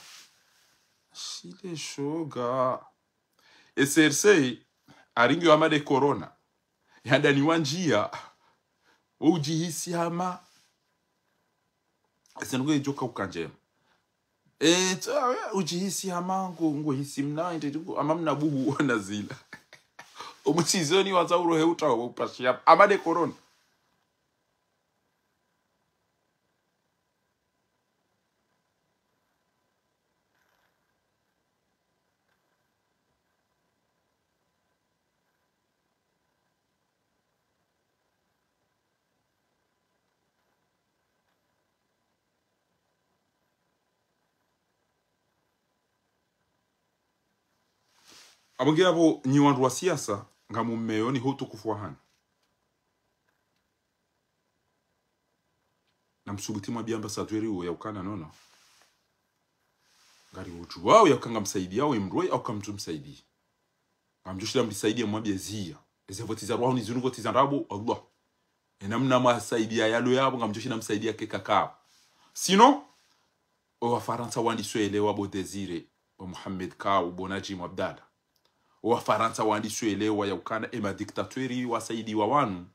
Shile shoga. S R C, haringi wa made corona. Yandani wa ndziya. Udjihisi hama. Ese nungu idjoka uka ndjema. E, tsa, udjihisi hama ngu, nguhisi mna, inde, ngu, hama mna buhu wana zila. Omusizoni wa tsauro he uta wa upashiya. Hama de corona. Apvo nge apvo nyi wandru wa siasa, ngamumeyoni ho utukufu wa hanyu. Na msubuti mwambiye ambassadeur uwo ya ukana nono. Ngari udjuwao ya uka ngamsaidiya, we mndru we, au kamdru msaidiya. Ngamdjo shinda mrisaidiya mwambiye ziya. Eze voti za rwahu ni zinu voti za ndrabo, Allah. Ena mna mwasaidiya yalo yapvo, ngamdjo shinda msaidiya keka kapvo. Sinon, o Wafarantsa wandiswelewa bo Désiré, bo Mohamed Kaw, bo Nadjim Abdallah. O Wafarantsa wandiswelewa ya ukana ema dictateur wasaidiwa wanu,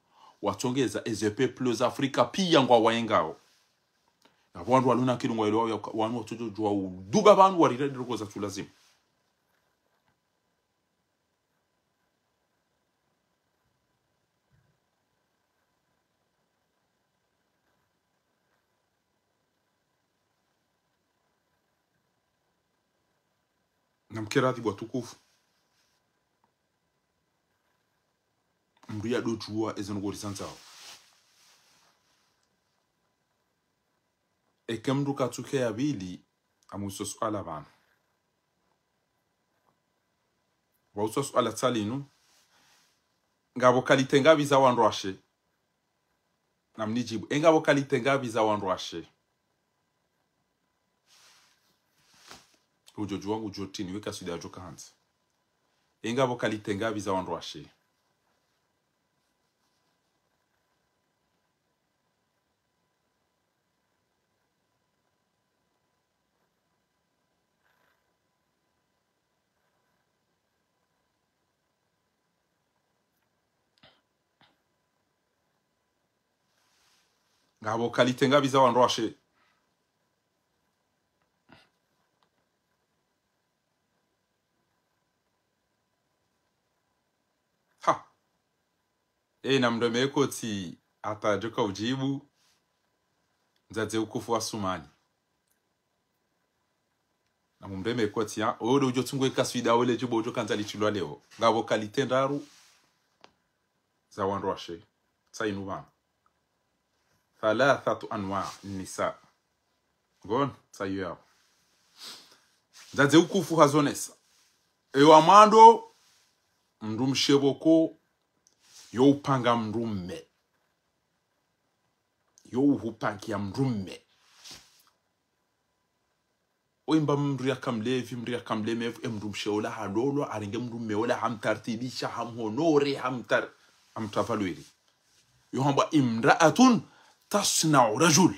watsongeza eze peuple za Afrika piya ngwawaengao. Na wandru waluna kilu ngwaelewa ya uka-, wanu watsodjo djuwa uduba pvanu warire ndroko za tsu lazima. Namkere adhibu watukufu. Mndru yadodjuwa eze ndrongoo rizandzao. Eka mndru katsuke ya pvili, amuuze suala pvanu. Wauzwa suala tsalinu, ngapvo kalite ngapvi za wandruwashe? Namnidjibu, e ngapvo kalite ngapvi za wandruwashe? Udjo djuwa ngudjo tini, we kaswida yadjo kahandza. E ngapvo kalite ngapvi za wandruwashe? Ngapvo kalite ngapvi za wandruwashe? Ha. E, namreme koti hata yadjoka udjibu. Mdzadze utukufu wa Sumani. Namumreme koti, ha. Oyo ndo udjo tsungu e kaswida ole djibu udjo kandza litsilwa leo. Ngapvo kalite ndraru za wandruwashe. Tsainu pvanu. Thalathatu anwa nisa. Ngono, tsayu yao. Mdzadze utukufu hazonesa. Ewa mwando, mndrumshe pvoko, yo upanga mndrume. Yo uhupangia mndrume. Oimba mndru yaka mlevi, mndru yaka mlemevu, e mndrumshe ola halolwa, harenge mndrume ola, hamtartibisha, hamhonore, hamtar-, hamtria valeur. Yo hambwa imra'atun tasna'u rajul.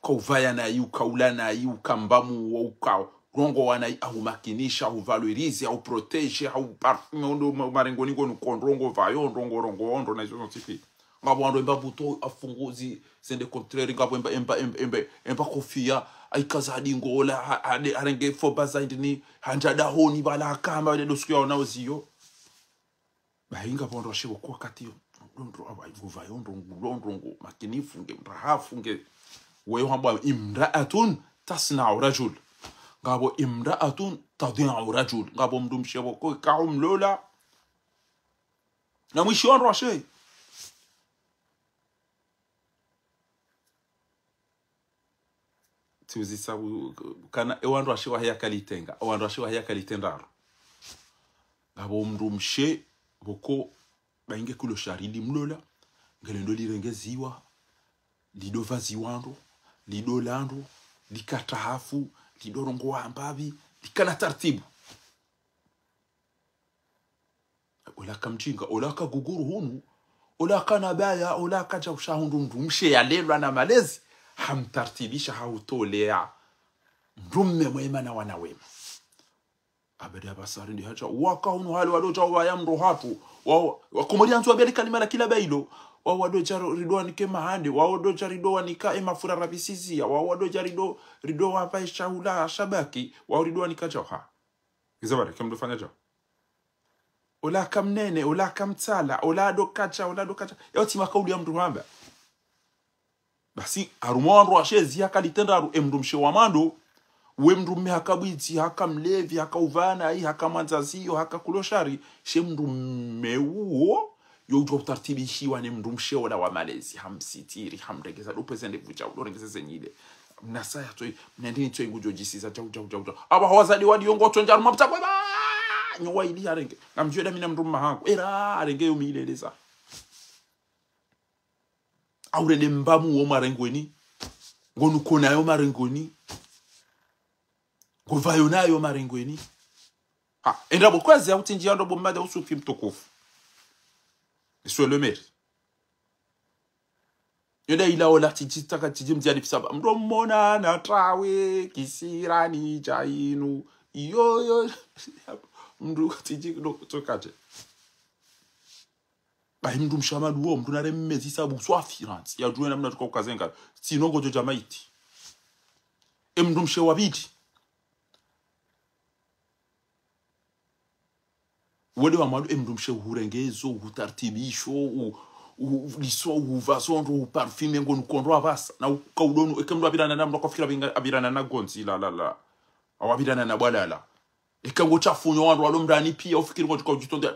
Uka uvaya nayi, uka ula nayi, uka mbamu, uka rongowa nayi, ahumakinisha, ahuvalorize, ahuprotege, ahuparfume, ondo ma-, marengoni ngonu kondrongo vayo, ndrongo rongo ondo, na izo zontsi pia. Ngapvo wandru emba buto, afunguzi, zende contraire, ngapvo emba, emba, emba, emba, emba kofia, aikaza dingo ola, ha-, hade, harenge foba za indini, handza dahoni, bala kamba, wale dosiku ya ona oziyo. Bahi ngapvo wandruwashe pvoko wakati yo. Ndrongo, aba, ivuva yo, ndrongo, ndrongo, makinifu, nge mrahafu, nge. Weyo hambwa imra'atun tasna'u rajul. Ngapvo imra'atun tadhi'u rajul. Ngapvo mndrumshe pvoko, kao mlola. Na mwishi wandruwashe. Tsiuzisa u-, kana, e wandruwashe waheya kalite nga, e wandruwashe waheya kalite ndraru. Ngapvo mndrumshe pvoko, bainge kulo shari limlola, ngelendo lirengeziwa, lido vaziwa ndo, lido la ndo, likatahafu, lido rongowa mbapvi, likana tartibu. Ola ka mdjinga, ola ka guguru hunu, ola kana baya, ola kadja usha hundru mndrumshe yalelwa na malezi, hamtartibisha, hautolea mndrume mwema na wana wema. Abadi abasari ndi hadja, waka hunu hali wadodja uvaya mndru hatru, wa, wa, wakomori andzu wambia likalima la kila bailo, wa wadodja ro-, rido wanike mahande, wa wadodja rido wanika emafura ravisizia, wa wadodja rido, rido wapva eshahula shabaki, wa rido wanika djauha. Iza bari, kamdo fanya djau. Ola ka mnene, ola ka mtsala, ola do kadja, ola do kadja. Yao tsi makauli ya mndru hamba. Basi, harumwa wandruwashe zi haka kalite ndraru, e mndrumshe wa mwando, we mndrume haka bwidzi, haka mlevi, haka uvana, i haka mwandzaziyo, haka kulo shari, she mndrume uwo, yo udjo utartibishiwa ne mndrumshe ola wa malezi, hamsitiri, hamrengeza, do pveze ndevu djau, do rengeze ze nyile. Mnasa ya toi, mnandini toi ngudjo djisiza, djau, djau, djau, djau. Aba hawazali wadi yongo tondja harumwa mtsa, baba! Nyo wa ili harenge. Namdjuwe da mi na mndrume hangu. Era, harenge yo mileleza. Aurende mbamu wo marengweni. Ngonuko nayo marengweni. Ngovayo nayo marengweni. Ha, enda bo kwezi ya utindji ya ndo bo mmada usufi mtukufu. Iswe le meri. Yonda ila ola tsidji taka tsidji mdjani fisaba. Mndru mona na trawe, kisirani, djainu. Iyo, iyo. Mndru tsidji ndo tsokaje. Bahi mndrumshe wa mwando wo, mndru nare mmezi sabu swafi rantsi. Ya djuwe namna tuka ukazenga. Tsino ngodjo dja maiti. E mndrumshe wa pvili. Wode wa mwando e mndrumshe uhurengezo, uhutartibisho, u-, u-, uliso, uhuvaso, ndo uparfume, ngonuko ndo avasa. Na uka udonu, eke mndru apvirana na, mndru akafikira apvinga-, apvirana na gondzi, la, la, la. Awapvirana na bwalala. Eka ngo chafunyo wandru walo mndani pia ufikiri ngo chika udjitonde.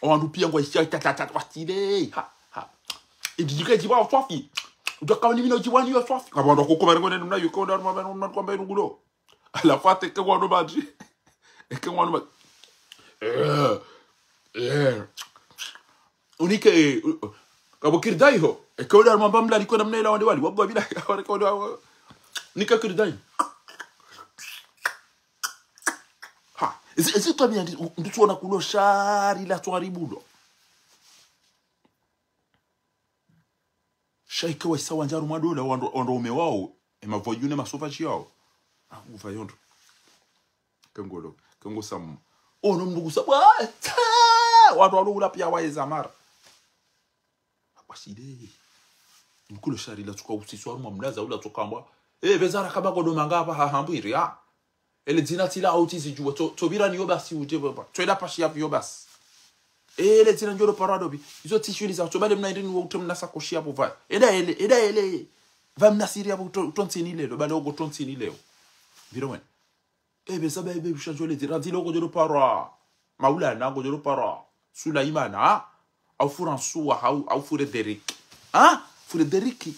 Wandru pia ngo isha ta, ta, ta, watile. Ha, ha. Idjike djiwa swafi. Udjaka ni mina djiwa ni yo swafi. Kama ndo koko mare ngo nene mna yuko ndo mna mna kwamba irungulo. Ala fate ke wano madji. Eke wano madji. Eh. Eh. Unike, eh, kabo kirdai ho. Eke wale arumamba mla liko na mna ila wande wali. Wabwa bila, wale kwa wale. Nika kirdai. Ha, ezi, ezi twabia ndi, nditsuona kulo shari la tswari budo. Sha ike waisa wandja harumwa dola, wandru, wandru ume wao, emavoyou ne masovaji yao. Ah, uva yondro. Kengolo, kengo samu. Ono mndru kusa, wa, ta! Wandru walo ula pia waeza mara. Akwashile. Nkulo shari la tsuka usiswa harumwa mlaza ula tsuka mbwa. Eh, bezara kaba kodo manga hapva hahambwiri, ha. Ele dzina tsila hau tsi zidjuwa, tso, tso pvira ni yo basi udje baba. Tso ela pashi ya pvo yo basi. Ele dzina ndjo lo parwa dobi. Izo tsi shwili za, tso bale mna indri ni wo utre mna sakoshi ya pvo pva. Eda ele, eda ele. Pva mna siri ya pvo uto-, utontsini leo, bale uko tontsini leo. Pvira wena. Ebe saba ebe usha ndjo le dzina, dzina uko ndjo lo parwa. Maulana, uko ndjo lo parwa. Sulaimana, ha? Au François, au, au Frédéric. Ha? Frédéric.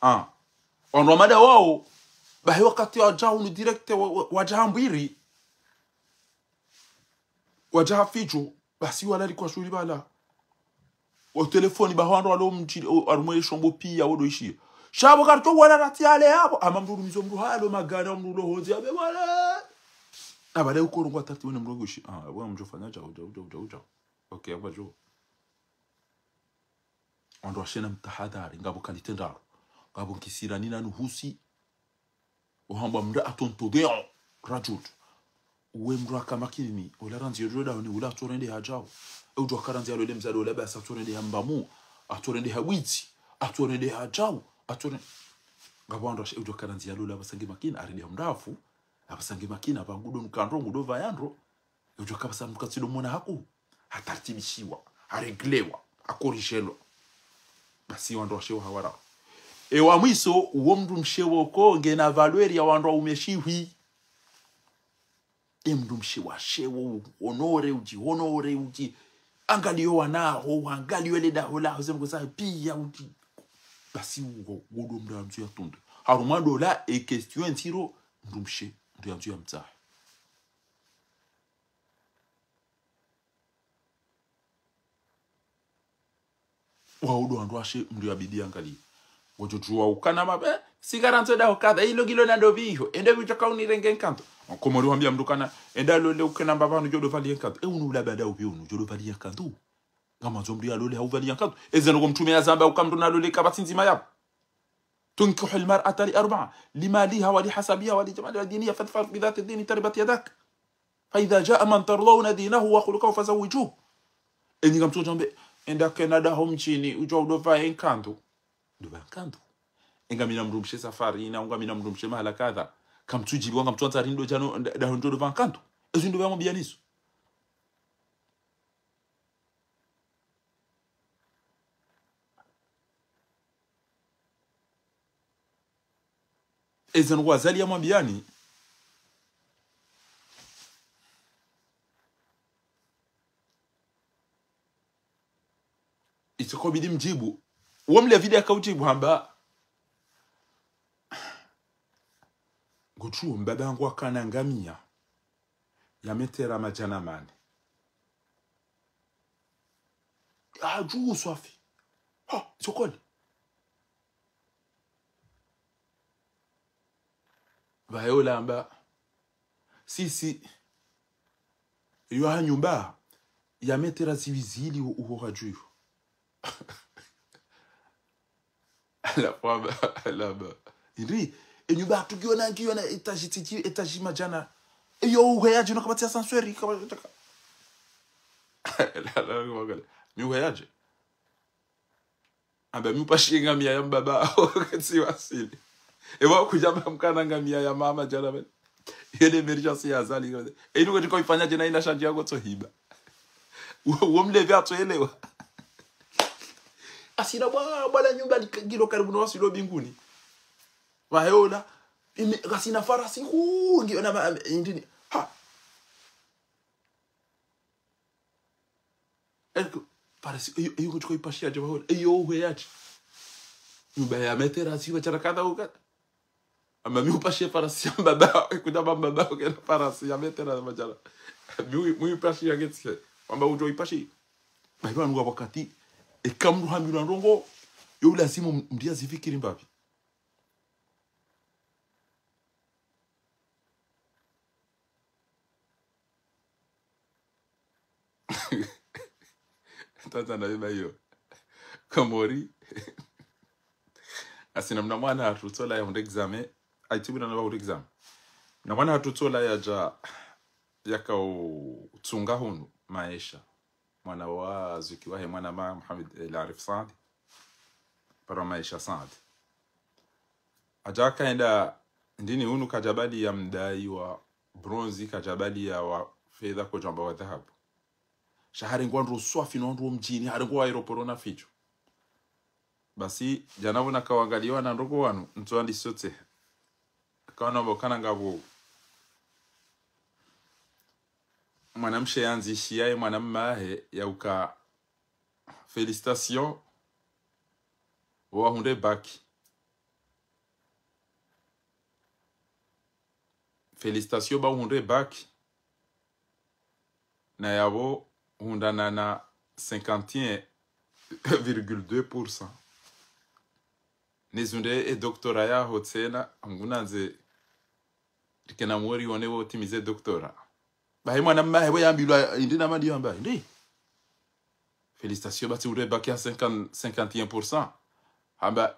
Ha? Wandru wa mada wao, bahi wakati wadja hunu direct wa, wa, wadja hambwiri. Wadja hafidjo, basi wala likwa shuli bala. Wa telefoni bahi wandru walo mdji, o, harumwa ye shombo pia, wodo ishi. Sha pvo karto wala rati ale hapvo, ama mndru rumizo mndru halo magana, mndru lo hondze, abe wala. Abale uko rungwa tarti wene mndru ishi. Ah, wala mdjo fanya djau, djau, djau, djau, djau. Ok, hapva djo. Wandru washe na mtahadhari, ngapvo kalite ndraru. Ngapvo nkisirani na nuhusi. Uhambwa mndru atonto deo. Rajul. Uwe mndru aka makini, ula randzi yo dahoni, ula atsorende hadjau. E udjo aka randzi alole mzade ula basi atsorende hambamu. Atsorende habwidzi. Atsorende hadjau. Atsore-, ngapvo wandru washe, e udjo aka randzi alole apvasa nge makini, arende hamdrafu. Apvasa nge makini, apva ngudo nkandro, ngudo pvayandro. Udjo kapvasa mndru katsido mwana haku, hatartibishiwa, hareglewa, hakorijelwa. Basi wandru washe wa hawara. E wa mwiso, uwo mndru mshe woko, ngena valeur ya wandru waume shihwi. E mndru mshe washe wo, honore, udji honore, udji. Angaliyo wanaho, angaliyo le daho laho, ze mkosa pia, udji. Basi uwo, wodo mndru yandzo ya tunde. Harumwa dola, e question ndziro, mndru mshe, mndru yandzo ya mtsahe. Waudo wandru washe mndru yabidi angalie. Ngodjo djuwa ukana mabe, eh, singara ntso daho kadha, ilo gilo na ndo pviho, ende pvitso ka unirenge nkandu. Komori wambia mndru kana, enda lole ukena mbapvanu djodo pvali nkandu. E unu ula bada upvi unu, djodo pvali nkandu. Ngamandzo mndru yalole hau pvali nkandu. Eze noko mtrume yazamba uka mndru nalole kapvatsi ndzima yapvo. تنكح المرأة لأربع: لمالها ولحسبها ولجمالها ولدينها فاظفر بذات الدين تربت يداك. فإذا جاء من ترضون دينه وخلقه فزوجوه. Enyi kamtsu djambe, enda kena daho mdjini, udjo udo pva ye nkandu. Ndo pva nkandu. Enga mina mndru mshe safari, na unga mina mndru mshe mahala kadha. Kamtsu djibiwa ngamtsu andza rindo djano, nda-, daho ndo do pva nkandu. Ezi ndo pva mwambianizo. Eza nukwa Azali yamwambiani. Itso kobidi mdjibu. Uwo mlevi de akaudjibu hamba. Ngutsuwo mbaba yangu akana ngamia ya metera madjana mane. Adjuu swafi. Ha, tsokole. Pvahe ola amba, sisi, iyo ha nyumba ya metera zipvi zili uho hadjuu. Ala pvwa ba, ala ba. Indri, e nyumba hatru ngiyo na, ngiyo na étage titi, étage madjana. Iyo uheyadje no kapvatsi ascenseur, kapvatsi. Ala, ala, ala, ala. Mi uheyadje. Amba mi upashe ngamia ya mbaba, wakati wasili. Ewa kudjamba mkana ngamia ya mama djana bali. Yele emergence ya Azali. E inu kati kwa ifanya djena ina shandji yako tso hiba. Uwo, uwo mlevi atso elewa. Asina bwa, bwa la nyumba li-, ngilo karibu na wasilo mbinguni. Pvahe ola. Ime, ngasina farasi nkuu, ngiyo na ma, ndini. Ha. Eko, farasi, iyo, iyo kutsuka ipashia dje bahora. Iyo uhe yati. Nyumba ya metera, si wachara kadha uka. Amba mi upashie farasi ya mbaba, kuda amba mbaba, ukena farasi ya metera, wachara. Mi, mi upashia ketsi. Amba udjo ipashi. Bahi pvanu wakati, eka mdru hambilwa ndrongo, yo lazimu mdru yazifikiri mbapvi. Tata na beba iyo. Komori. Ngasina mna mwana hatru tsola yahundre examen. Ayi, tsi bwina na wahundre examen. Mna mwana hatru tsola yadja yaka utsunga hunu maesha. Mwana wa zuki wahe mwana ma Mohamed El Arif Saadi. Para maesha Saadi. Hadja kaenda ndini hunu kadjabali ya mdai wa bronzi, kadjabali ya wa fedha, kodjamba wa dhahabu. Sha harengwa ndro swafi no ndro mdjini, harengwa wa aéroport na fidjo. Basi, djana pvo nakawangalia wana ndroko wanu, ntsu andi sote. Kawana pvo kana ngapvo mwanamshe yandzishiya ye mwanamme wahe yauka, félicitations, wahundre bac. Félicitations, ba uhundre bac. Na yapvo hundana na cinquante et un virgule deux pour cent. Nizundre e doctorat yaho tsena, ngunandze rikena mwori one wo timize doctorat. Bahi mwanamme wahe pvo yambilwa, indi na madi yamba, indi. Félicitations, basi ure bac ya cinquante, cinquante et un pour cent. Hamba,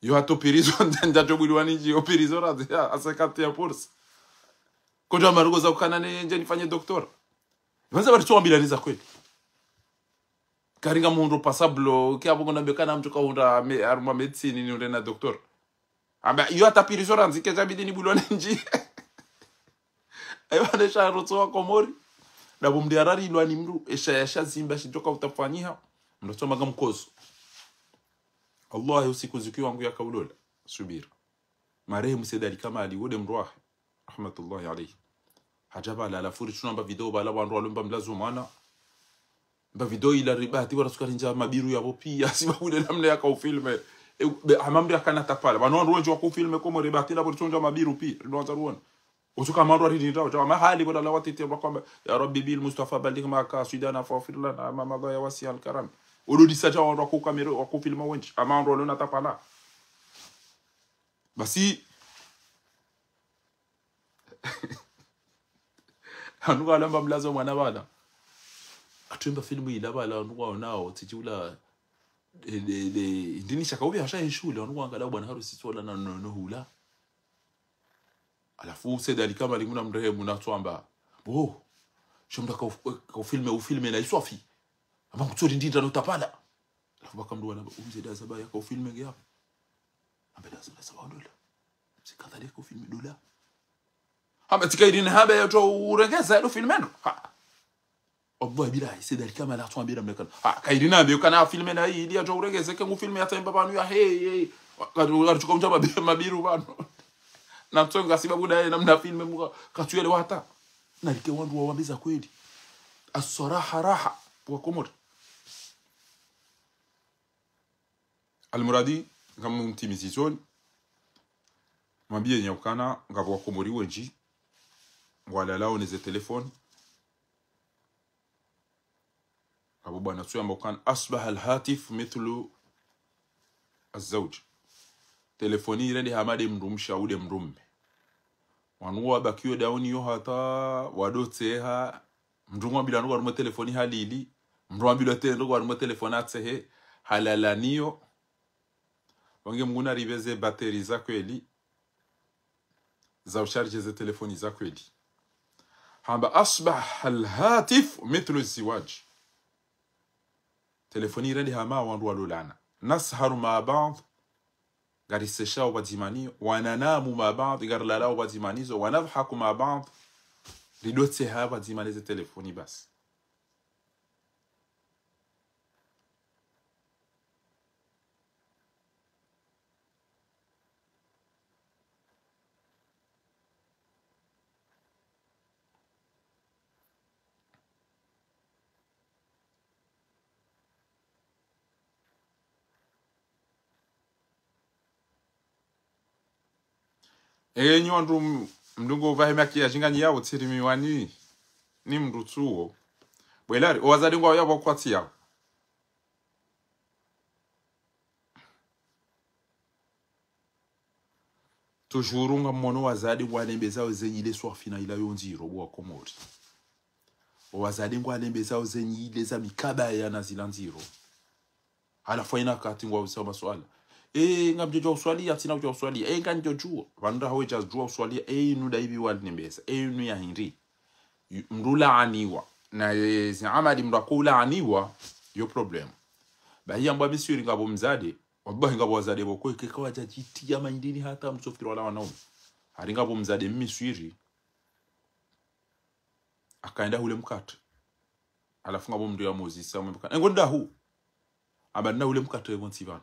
yo hato pirizo, ndja tobwilwa nindji, yo pirizo radhi, ya, à cinquante et un pour cent. Kodjo amba ndrongo za ukana ne ndje nifanye doctorat. Iwanza bari tso wambilani za kweli. Karinga mundru passable, kia pvo ngona bekana mdru kahundra me, harumwa médecine ni ure na doctorat. Amba, iyo hata pirizo randzi ke djabidi nibwilwa nindji. Ayo, ane sha rotso wa Komori. Dapvo mdru yararilwa ni mdru, esha yasha zimba shidjoka utafanyiha. Mdru tsoma nga mkozo. Allah, usiku zuki wangu yakaulola. Subira. Marehemu Said Ali Kamali, wode mdru wahe. Rahmatullahi alayhi. Hadja pvala, halafu ritsunamba video pvala, wandru walomba mlazo mwana. Mba video ila ribahati wala suka rindja mabiru yapvo piya, sibabu ile namna yaka ufilme. E, be, hama mdru yakana tapala. Pvanu wandru wendji waka ufilme Komori, ribahati lapvo ritsondja mabiru piya, rinoandza ruona. Usuka mandru aridinda, uja mahali pvo la watiti wakwamba, يا رب بالمصطفى بلغ مقاصدنا فاغفر لنا ما مضى يا واسع الكرم. Udo disa ja wandru waka ukamera, waka ufilma wendji. Hama wandru walona tapala. Basi, hanu kalamba mlazo mwana pvala. Atwemba filmu ila pvala, wandru waonao, titi ula, e, de, de, ndini shaka ubi hasha ye shule, wandru wangalia bwana harusi tsola na, no, no hula. Halafu, Said Ali Kamali Mungu namrehemu na tswamba. Bo, sho mdru ka uf-, ka ufilme, ufilme na iswafi. Amba kutsori ndinda no tapala. Halafu pvaka mdru wana, umze daza ba yaka ufilme nge hapvo. Ambe daza, daza ba ondola. Mze kadhalika ufilme dola. Hamba tsika idini hamba ya tso urengeza ya do filme no. Ha. Wallahi billahi, Said Ali Kamali atswambira mlekana. Ha, kaidini ambe kana filme na ili ya tso urengeze ke ngu filme ya tsaimba pvanu ya, hey, hey. Wa-, katu-, katuka undja mabi-, mabiru pvanu. Na mtsonga sibabu daye namna filme muka, katsuyele wata. Na like wandru wawambiza kweli. Aswaraha raha. Wa Komori. Almuradi, ngamumtimizizoni, mwambiye nyi ukana, ngapvo wakomori wendji, ngwalalao ne ze telefoni, ngapvo bwana tsu yamba ukana, أصبح الهاتف مثل الزوج. Telefoni irende hama de mdrumshe au de mdrumme. Wanu wabakiyo dauni yo hata, wadotseha, mdru ngwambilwa ndroko harumwa telefoni halili, mdru ngwambilwa te ndroko harumwa telefoni atsehe, halalaniyo. Wange Mungu naripve ze batterie za kweli, za usharge ze telefoni za kweli. Hamba أصبح الهاتف مثل الزواج. Telefoni irende hama wandru walolana. نسهر مع بعض, ngariseshao pvadzima niyo, وننام مع بعض, ngarilalao pvadzima nizo, ونضحك مع بعض, ridotseha pvadzima ne ze telefoni basi. Enyi wandru m-, mndru ngo pvahe makiyaji nganyi yapvo tsiri miwani. Ni mndru tsuwo. Bwelari, owazade ngwawo yapvo kwatsi yapvo. Toujours ngamwono wazade ngwanembezao ze nyile swafi na ila yo ndziro bo wa Komori. Owazade ngwanembezao ze nyile za mikabaya na zila ndziro. Halafu haina wakati ngwauzisao maswala. Eh, ngamdjodjua uswaliya, tsina udjua uswaliya. Eh, ngamdjodjua. Pvanu nda hawe djadjua uswaliya. Eh, inu nda ipvi walinembeza. Eh, inu ya hindri. Yu-, mndru laaniwa. Na, eh, zi amali mndru ako ulaaniwa, yo problème. Bahi yambwa Miswiri ngapvo mzade. Wallahi ngapvo wazade pvoko, eka wadjadjitiya mahindrini hata mndru tsofikiri wala wanaume. Hari ngapvo mzade Miswiri. Hakaenda hule mkatre. Halafu ngapvo mndru yamuzisa, mwe mkatre. Engo ndahu. Hamba nahule mkatre pvo ntsi pvanu.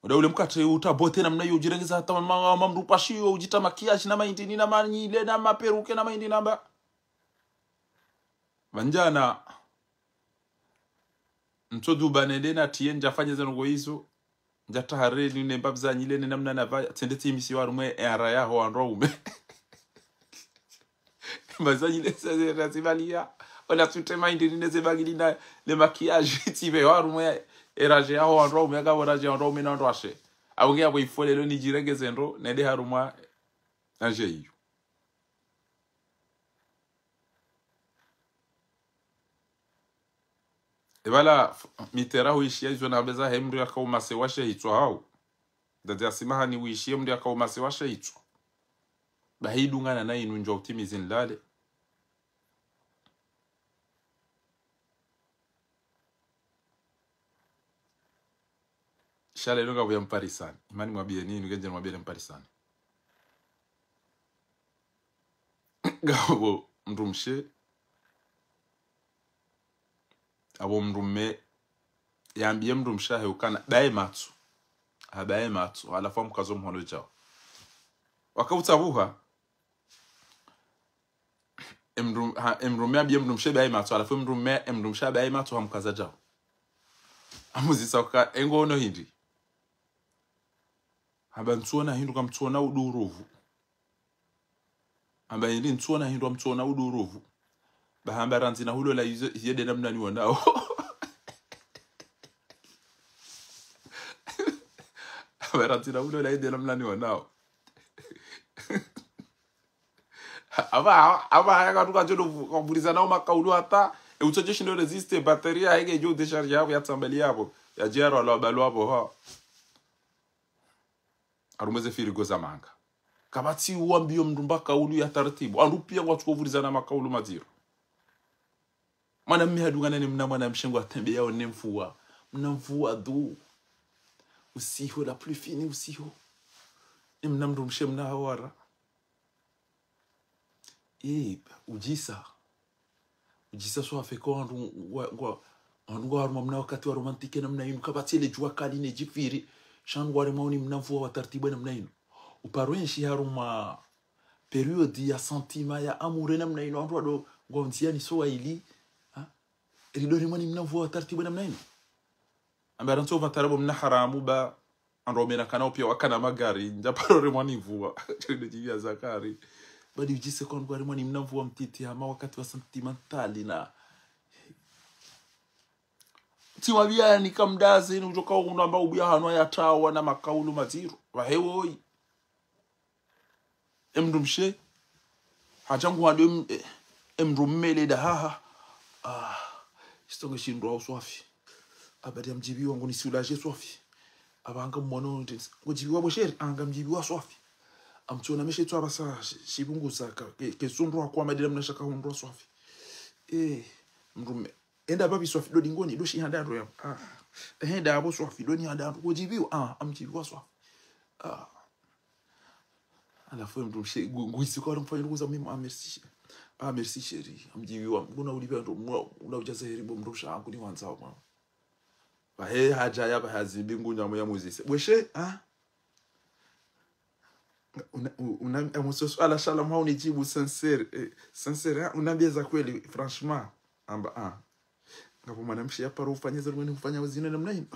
Uda ule mkatre uta beauté namna iyo, udjirengeza hata ma-, ma-, ma-, mndru pvashiyo, udjitra makiyaji na mahindrini na manyile na maperuke na mahindrini namba. Pvandjana. Ntso duba nende na tiye ndjafanye ze ndrongo izo. Ndjatahareni ne mbapvi za nyile ne namna na pvaya. Tsende tsimisi harumwa e ara yaho wandru waume. Mbapvi za nyile se, se, se, zibaliya. Ola tsute mahindrini ne ze bagili na, ne makiyaji tsipve harumwa e rage yaho wandru waume, akapvo rage yaho wandru waume na wandru washe. Au nge yapvo ifo lelo nidjirengeze ndro, nende harumwa e rage iyo. Epvala, f-, Mitterrand huishiya izo na pveza he mndru yakaumase washe hitswa hau. Ndadze asimahani huishiye mndru yakaumase washe hitswa. Bahi idungana na inu ndjo utimizi nilale. Sha lelo ngapvo ya mparisani. Imani mwambie nini, ngendje mwambie mparisani. Ngapvo mndru mshe. Apvo mndru mme. Yambie mndru mshe ahe ukana. Baye matso. Habaye matso. Halafu hamkazo mhono djao. Wakautsabuha. Emndru, ha, emndru mme ambie mndru mshe baye matso, halafu emndru mme, emndru mshe habaye matso hamkaza djao. Hamuzisa uka, engo ono hindri. Hamba ntsuona hindru kamtsuona uduruvu. Hamba hindri ntsuona hindru kamtsuona uduruvu. Ba hamba randzi na hulola izo, yede namna niwonao. Hamba randzi na hulola yede namna niwonao. Aba, aba, haya katuka djodo vu-, kavuliza nao makaulu hata, e utso djeshindo résister, batterie ya hege djo décharger yapvo, ya tsambali yapvo, ya djero alo abalu apvo, ha. Harumwa ze frigo za manga. Kapvatsi uwambio mndru mba kaulu ya taratibu. Wandru pia ngwatsuko vuliza na makaulu madziro. Mwanamme hadungana ne mna mwanamshe ngwatembeyao ne mvua. Mna mvua du. Usiho, la pluie fini usiho. Ne mna mndru mshe mna hawara. Eh, udjisa. Udjisa swafi ko wandru ngwa, ngwa, wandru ngwa harumwa mna wakati wa romantique namna inu, kapvatsi le djuwa kali ne djifiri. Sha ngwaremwao ni mna mvua wa taratibu namna inu. Uparo enshi harumwa période ya sentiment ya amour namna inu, wandru wado ngwa undzia ni sowa ili, ha? Eli do rimwa ni mna mvua wa taratibu namna inu. Amba rantso pvatara bo mna haramu ba, wandru waume na kana upia wakana magari, ndja paro rimwa ni mvua. Chendo djivia zakari. Badi udjise kwa ngwaremwao ni mna mvua mtiti, hama wakati wa sentimental na. Tsi wabia ni kamdaze, ni udjoka unamba ubia hanu ya tawa na makaulu madziro. Wahe woyi. Emndru mshe. Hadja ngu hande em-, e-, emndru mme le da haha. Ah, shitonge shindru hau swafi. Abadi amdjibiwa ngu ni soulager swafi. Aba anga mwono nte-, ngu djibiwa bo chéri, anga mdjibiwa swafi. Amtsona meshe tswa basa shi-, shibunguza ka, ke, ke sundru hakwa madila mna shaka hundru swafi. Eh, mndru mme. Enda babi swafi, do dingoni, do shi handa ndo ya. Ah. Enda abo swafi, do ni handa ndo. Ngu djibiwa, ah, amdjibiwa swafi. Ah. Halafu mndru mshe, ngu-, nguhisi kwa mfanya ndugu za mimi, ah, merci, chéri. Ah, merci, chéri. Amdjibiwa, nguna ulipia ndo, mwa, una ujaza heri bo mndru mshe, ah, nguni wandzao, mwa. Bahe hadja ya, bahe hazimbi, ngunya mwe ya muzise. Bweshe, ah? Una, u-, una, amuso suala shala mwa unidjibu sincère, eh, sincère, ah? Unambia za kweli, franchement. Amba, ah. Ngapvo mwanamshe ya paro ufanya za rumweni ufanya uzine namna inu.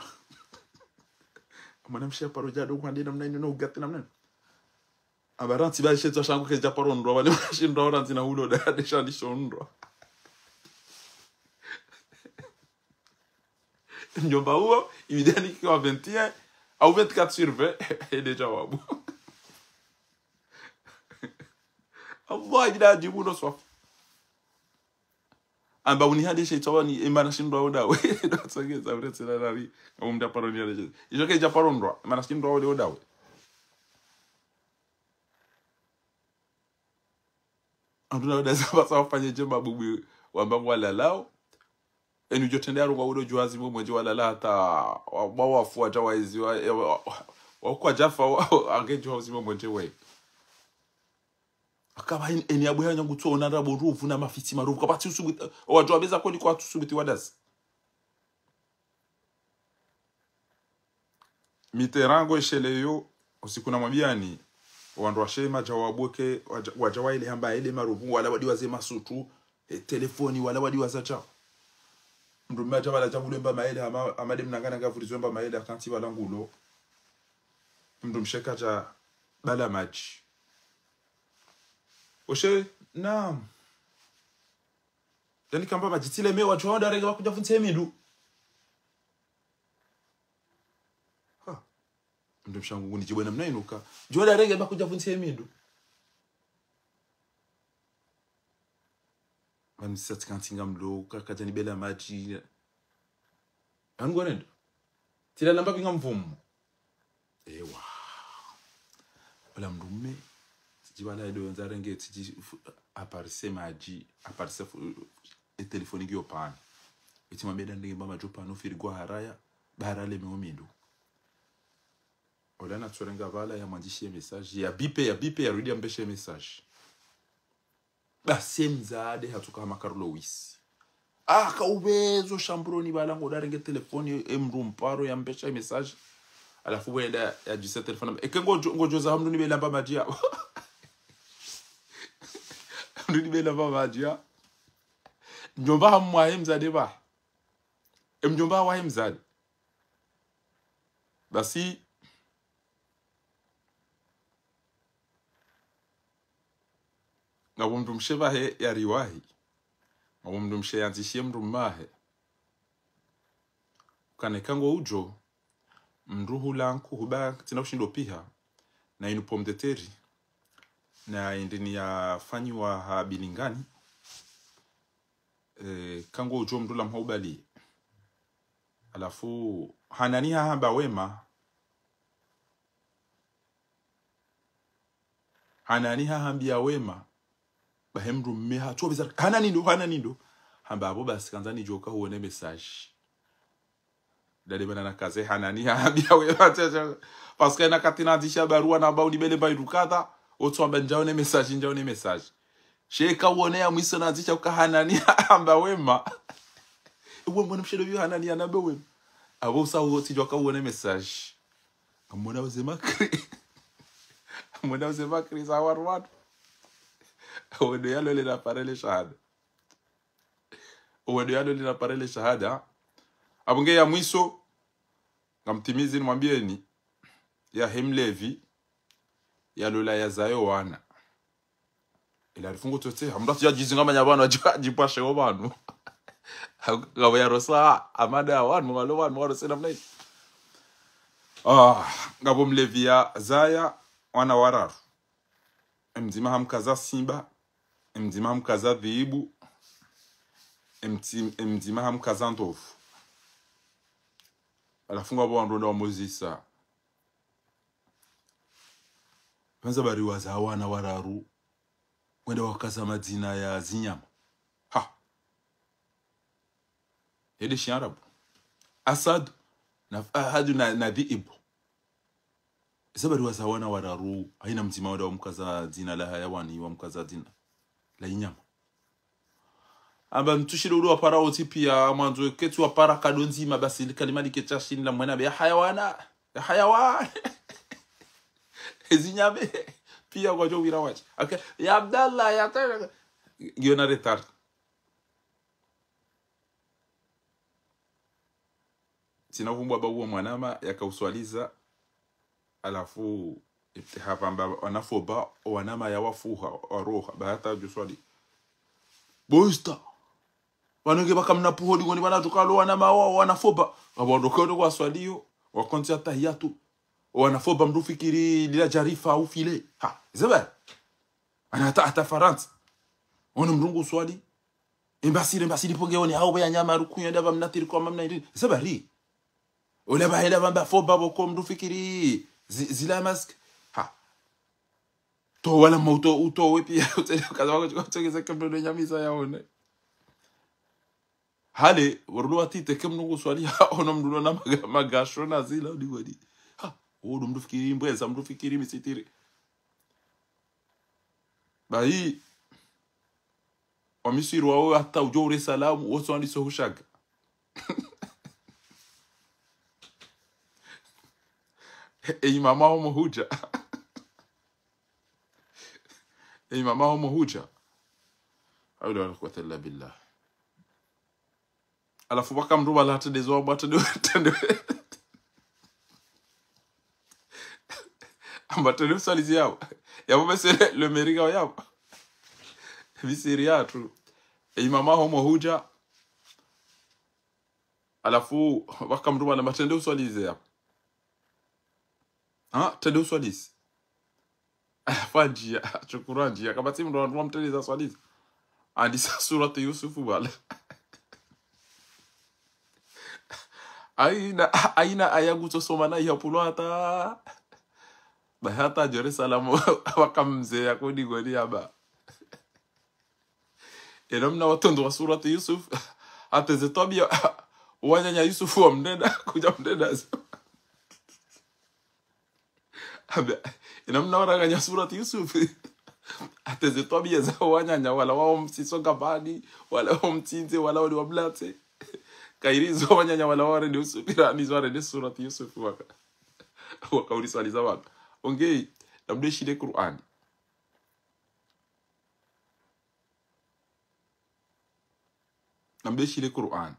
Mwanamshe ya paro djado kwande namna inu, na ugate namna inu. Amba rantsi ba ishe tswa shangu kedja paro ndrwa, wale mashindwa rantsi na hulo da, desha ndisho ndrwa. Mdjomba uwo, ibidi anikiwa vingt et un, au vingt-quatre sur vingt, ede djawabu. Allah, ibidi adjibu no swafi. Amba unihadeshe itsawa ni, emana shindwa odawe. Ndo tsongeza, ure tsela nari, au mdja paro nihadeshe. Isho kedja paro ndrwa, emana shindwa ode odawe. Andru na wada zamba sa wafanye dje mabubu wamba walalao. Enu djo trende arunga udo djuwazi mwe mwenje walala hata wa, wa wafu wadja waizi wa, wa, wa, wa kwa djafa wa, wa, ange djuwazi mwe mwenje we. Akaba en-, eni abu ya nyangu tso na rabu ruvu na mafitsi maruvu. Kapvatsi usubuti, wadjo wabeza koni kwatsu subuti wadazi. Mitterrand ngo isheleyo, usiku namwambiani, wandru washe madjawabu ke, wadja, wadja waile hamba ele maruvu, wala wadiwaze masutu, e, telefoni, wala wadiwaza dja. Mndru mmadja wala dja bulemba maele, hama, hama de mnangana ngavurizwemba maele, akantsi wala ngulo. Mndru mshe kadja bala madji. Oshe, naam. Yani kamba madji tsile mewa, djuwa wada rege bakudja funtse mindru. Ha. Mndru mshangu nguni djibu namna inu ka. Djuwa wada rege bakudja funtse mindru. Mami sasa tsikantsi ngamlo, ka-, kadja nibela madji. Angu nendo. Tila namba pinga mvumo. Ewa. Wala mndru mme. Tsidji bala edo nza renge, tsidji fu-, aparise madji, aparise fu-, e telefoni ngiyo pvanu. Eti mabeda ndenge mba madjo pvanu, firigo haraya, bara le meo mindru. Ola na tsorenga bala ya mwandishiye message, ya bipe, ya bipe, ya rudi ya mbeshe message. Basi mdzadze hatsuka hama Carlo Lewis. Ah, kaubezo shambroni bala ngo darenge telefoni, e mndru mparo ya mbesha message. Halafu wenda ya djuse telefoni. Eke ngo djo-, ngo djoza hamndru nibela mba madji ya. Hamndru nibela mba madji ya. Mdjomba hamwa he mdzadze ba. E mdjomba wa he mdzadze. Basi, ngapvo mndru mshe pvahe yariwahi. Ngapvo mndru mshe yandzishiye mndru mmahe. Ukana eka ngo udjo, mndru hula nkuhu ba tsina ushindo piha, na inu pomme de terre, na indrini yafanyiwa ha bilingani, e, eka ngo udjo mndru la mhaubali. Halafu, hanani hahamba wema, hanani hahambia wema, bahe mndru mme ha, tsobeza, hanani ndo, hanani ndo. Hamba apvo basi kandza nidjoka huone message. Dade bana nakaze hanani hahambia wema, tsa, tsa. Parce que na kati nandzisha barua namba unibele mba idukata, otso amba ndjaone message, ndjaone message. Sheka uone ya mwiso nandzisha uka hanani hahamba wema. Uwe mwana mshe ndo biyo hanani hanamba wema. Apvo usa uo tsidjoka uone message. Amwona uze makri. Amwona uze makri za waru wanu. Uwe ndo yalole na parele shahada. Uwe ndo yalole na parele shahada. Apvo nge ya mwiso, ngamtimizi nimwambieni, yahe mlevi, yalola yazayo wana. Ila rifungu tsotse, hamndru atsi ya djizi ngamanya pvanu, adji-, adjipashe wo pvanu. Ngapvo yarosa, amada ya wanu, walo wanu, warose namna hii. Ah, ngapvo mlevi yazaya, wana wararu. E mdzima hamkaza simba, e mdzima hamkaza dhibu, e mtsi-, e mdzima hamkaza ndrovu. Halafu ngapvo wandru wenda wamuzisa. Pvandza bari waza wana wararu, wenda wakaza madzina ya zinyama. Ha. Hede shiarabu. Asad, na, ahadu na, na dhiibu. Eza bari waza wana wararu, haina mdzima wenda wamkaza dzina la hayawani, wamkaza dzina la inyama. Amba mtsushile udo wapara otsi piya, mwandzo ketsu wapara kado ndzima, basi li kalima like tsashi nla mwena be, ya hayawana, ya hayawa. Ezi nyame, piya kwadjo wira wachi. Aka, ya Abdallah, ya ta-, ngiyo na retard. Tsina uvumbwa ba uwo mwanama, yakauswaliza, halafu, Hapvamba wana foba, wana maya wafuha, waroha, ba hata djoswali. Boista. Pvanu nge pvaka mna puho dingoni pvanu tsuka lo wana mawa, wana foba. Apvo ndo kodo kwaswaliyo, wakontsi atahiyatu. Wana foba mndru fikiri lila djarifa ufile. Ha, zeba. Ana hata, hata Farantsa. Ono mndru nguswali. Embasile, embasile pvo nge one hau pvo ya nyama rukunya ndapva mna tiriko ama mna iri. Zeba ri. Ole pva hela pvamba foba pvoko mndru fikiri zi-, zila mask. Ha. To wala mauto uto we piya utsele ukaza wako chiko tsegeza ke mndru nyamisa ya one. Hale, worulo watite ke mndru nguswali, ha, ono mndru lo na maga-, magasho na zila, udi wadi. Ha, wodo mndru fikiri mbweza, mndru fikiri misitiri. Bahi, wamisiri wawo hata udjo ure salamu, wotso wandiso hushaga. E imama homo hudja. E imama homo hudja. Hawla wala quwwata illa billah. Halafu pvaka mndru pvala hatendezo wamba tende, tende. Amba tende uswalizi yapvo. Yapvo bese le, le meriga yapvo. Misiri yatru. E imama homo hudja. Halafu pvaka mndru pvala amba tende uswalizi yapvo. Ha, tende uswalizi. Fandjiya, shukuru andjiya. Kapvatsi mndru wandru wamteleza swalizi. Andisa suratu Yusufu pvala. Haina, haina aya ngutsosoma na ihapvulo hata. Ba hata Jerusalem, wakamze ya kodi goli yaba. Ena mna watondo wa suratu Yusuf. Hata ze twabiya, wananya Yusuf wamnena, kudja mnena. Abe, ina mna waranganya surati Yusuf. Hata ze twabiya za wananya wala wao msiso gabani, wala wao mtsindze, wala wali wablatse. Kairi zo wananya wala warende usubira, ni zo warende surati Yusuf waka. Waka uriswaliza waka. Ongei, namdeshile Qur'an. Namdeshile Qur'an.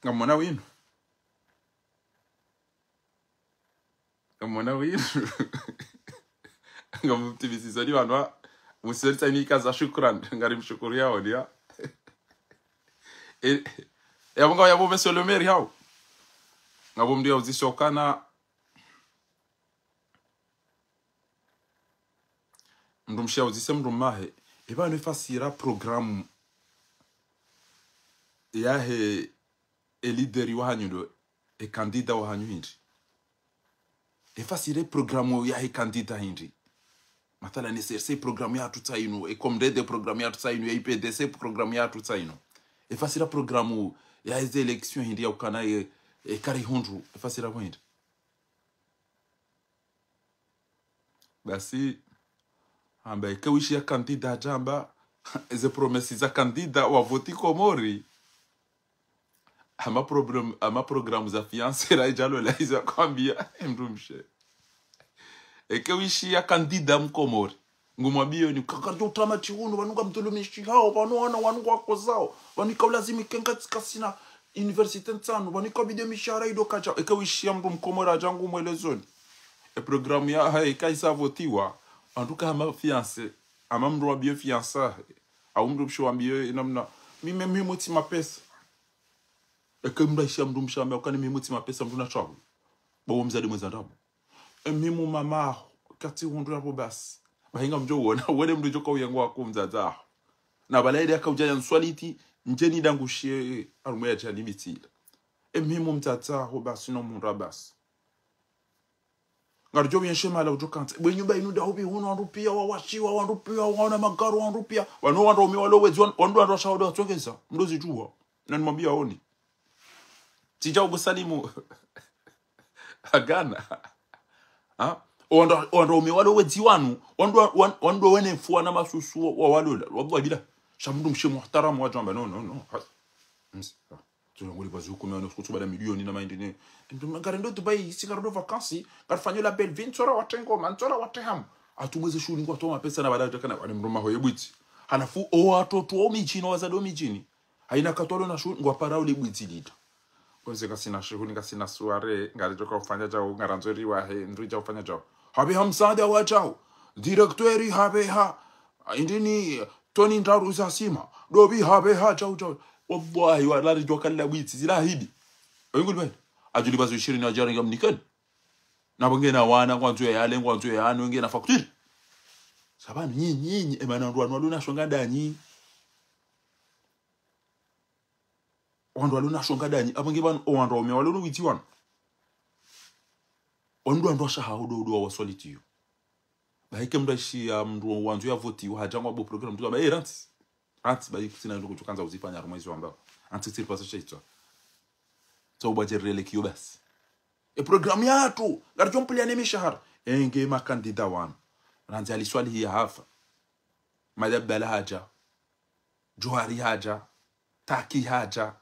Ngamwona winu. Ngamwona winu. Ngamumtibisizani wanwa. Muselisa ini ikaza shukran. Ngari mshukuru ya odia. E, ya munga ya bo monsieur le maire hao. Ngabo mndu ya uzisokana. Mndru mshe ya uzise mndru mmahe. Eba no efasira programu yahe e leader wahanyu ndo, e candidat wahanyu hindri. Efasire programu yahe candidat hindri. Mathalan, e C R C programu yahatru tsi inu, e COMDED programu yahatru tsi inu, e I P D C programu yahatru tsi inu. Efasira programu yahe ze élection hindri ya ukana e, e kari hundru. Efasira pvo hindri. Basi, amba eke wishiya candidat hamba, eze promesses za candidat wa voti Komori. Ama problem, ama programu za fiancé la idjalo la iza kwambia, mndru mshe. Eke wishiya candidat Mkomori. Ngumwambiyo ni kakadjo utama tsi unu, pvanu ngamdhulumishi hao, pvanu wana wanu ngwakozao, pvanu ika ulazimu ike ngatsi kasina université ntsanu, pvanu ika bidi mishahara ido kadja, eke wishiya mndru Mkomori adja ngumwelezoni. E programu yahahe ika isa votiwa, wandru ka hama fiancé, ama mndru wambiyo fiancé hahe, au mndru mshe wambiyo inamna, mimi muhimu tsi mapesa. Eke mndru aishiya mndru mshe amba ukana muhimu tsi mapesa mndru na taabu. Bo wo mdzadze mweza ndrabo. E muhimu mama aho, katsi hundru yapvo basi. Bahi ngamdjo wona, wene mndru djoka uyengo waku mdzadze aho. Na pvala ile yaka udja ya nswaliti, ndjeni dangushiye harumwa ya djani mitila. E muhimu mdzadze aho basi no mhundra basi. Ngaridjo uyenshe mahala udjo kantsi. Bwe nyumba inu ndahupvi hunu wandru piya wawashiwa, wandru piya waona magari, wandru piya. Wanu wandru waume walo wedzi, wan-, wandru wandru washawo ndo watsongeza. Mndru zidjuwa. Na nimwambiya oni. Tsidja ukusalimu. Hagana. Ha? Wandru, wandru waume walo wedzi wanu. Wandru, wan-, wandru wene mfuwa na masusu wa, wa walola. Wallahi bila. Sha mndru mshe muhtaramu wadjo amba. No, no, no. Ha. Msi. Ha. Tona nguli bazi hukume wano kutuba na milioni na maindi ne. Ndo ngari ndo Dubai, si ngari ndo vacances, ngari fanyo la belle vie, ntsora watre ngoma, ntsora watre hamu. Atumweze shughuli ngwatowa mapesa na bala jakana, wani mruma hoye bwitsi. Halafu, o watoto wa midjini, wazade wa midjini. Haina katwalo na shughuli, ngwapara ule bwitsi lita. Konse kasina shughuli, kasina soirée, ngari joka ufanya djau, ngarandzo riwahe, ndri djau ufanya djau. Habe ha msaada wa djau. Directeur habe ha. Indini, toni ndraru za sima. Dobi habe ha djau djau. Wallahi, walari joka la bwitsi, zila hidi. Oyunguli bani. Adjuli bazo ishirini adjari ngamnikeni. Na bo ngena wana, ngwandzo yale, ngwandzo yanu, ngena facture. Sabani, nyinyi, nyinyi, emana ndo wanu walo na shonga danyi. Wandru walo na shonga danyi, apvo nge pvanu, o wandru waume walo no witsi wanu. Wandru wandru washaha udo udo wa solitude. Bahi ke mndru aishiya mndru wandzo ya voti, wa hadja ngwa bo programme, mndru amba, "Eh, rantsi. Rantsi, bahi kutsina ndrongo tsu kandza uzifanya harumwa izo wamba. Rantsi tsiri pasa shaitswa." Tsa ubwa jerele kiyo basi. E programme yatru, ngaridjo mpvuliyane mishahara. Enge makandida wanu. Randzi Ali Swalihi ya hafa. Madjabala hadja. Djuhari hadja, Taki hadja,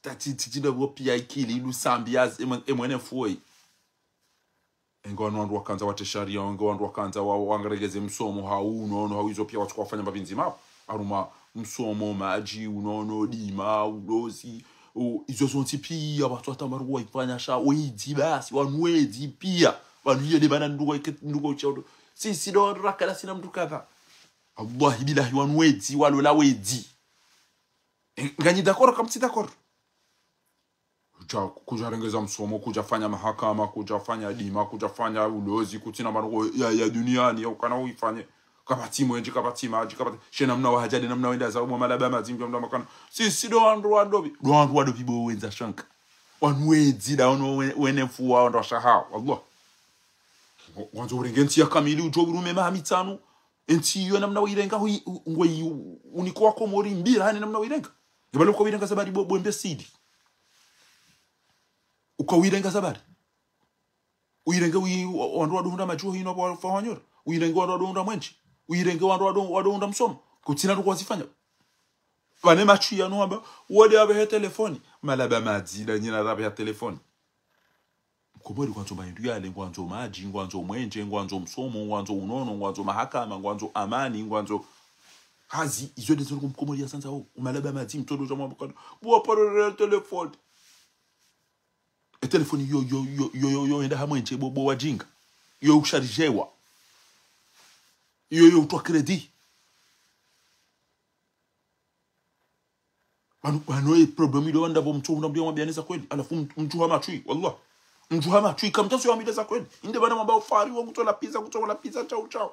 tati tijinda wo piya ikili, ilu sambi ya, emwe-, emwene fuwe. Enge wanu wandru wakandza watre shariya, enge wandru wakandza wa-, wangaregeze msomo, hau unono, hau izo piya watsuka wafanya mbapvi ndzima. Harumwa msomo, madji, unono, dima, ulozi, u-, izo zontsi piya, watsu hata mbaru waifanya sha, wedzi basi, wanu wedzi piya. Wanu yele bana nduwa ike-, nduwa uchaudo. Si, si ndo rakala sina mndru kadha. Wallahi billahi wanu wedzi, walola wedzi. Eh, nganyi d'accord, kamtsi d'accord. Kudja, kudja rengeza msomo, kudja fanya mahakama, kudja fanya dima, kudja fanya ulozi, kutsina marongo ya, ya duniani, ya ukana uifanye. Kapvatsi mwenje, kapvatsi madji, kapvatsi. She namna wahadja nde namna wenda zao, mwa malaba madzi, mdjo mda makana. Si, si ndo wandru wa ndopvi. Ndo wandru wa ndopvi bo wendza shanka. Wanu wedzi, nda wanu we-, wene fuwa, wandru washaha. Wallah. Ngwandzo urenge ntsi ya kamili, udjo urume maha mitsanu. Entsi iyo namna uirenga, hui-, u-, ngwei u-, uniko wa Komori mbira, hani namna uirenga. Ibale uka uirenga zabari bo-, bo imbecile. Uka uirenga zabari. Uirenge ui-, wa-, wandru wado hundra madjuo hino wa fa wanyora. Uirenge wandru wado hundra mwenje. Uirenge wandru wado, wado hundra msomo. Kutsina ndrongo wazifanya. Pvane matswi yanu hamba, wode apvehe telefoni. Malaba madzi, nda nyina apvehe telefoni. Mkomori ngwandzo mahindru yale, ngwandzo madji, ngwandzo mwenje, ngwandzo msomo, ngwandzo unono, ngwandzo mahakama, ngwandzo amani, ngwandzo hazi, izo ndezo Mkomori yasandza wo, umalaba madzi, mtsodo dja mwambo kana, bo waparere telefoni. E telefoni yo, yo, yo, yo, yo, yo, yenda ha mwenje, bo, bo wadjinga. Yo usharidjewa. Yo, yo utwa crédit. Pvanu, pvanu ye problème ilo wandapvo mtsu hundra mndru ya mwambiane za kweli. Halafu mtsu-, mtsuha matswi, wallah. Mtsuha matswi, kamtsu ya mwambiane za kweli. Inde pvana mwamba ufari wa kutsola pizza, kutsola pizza, chau, chau.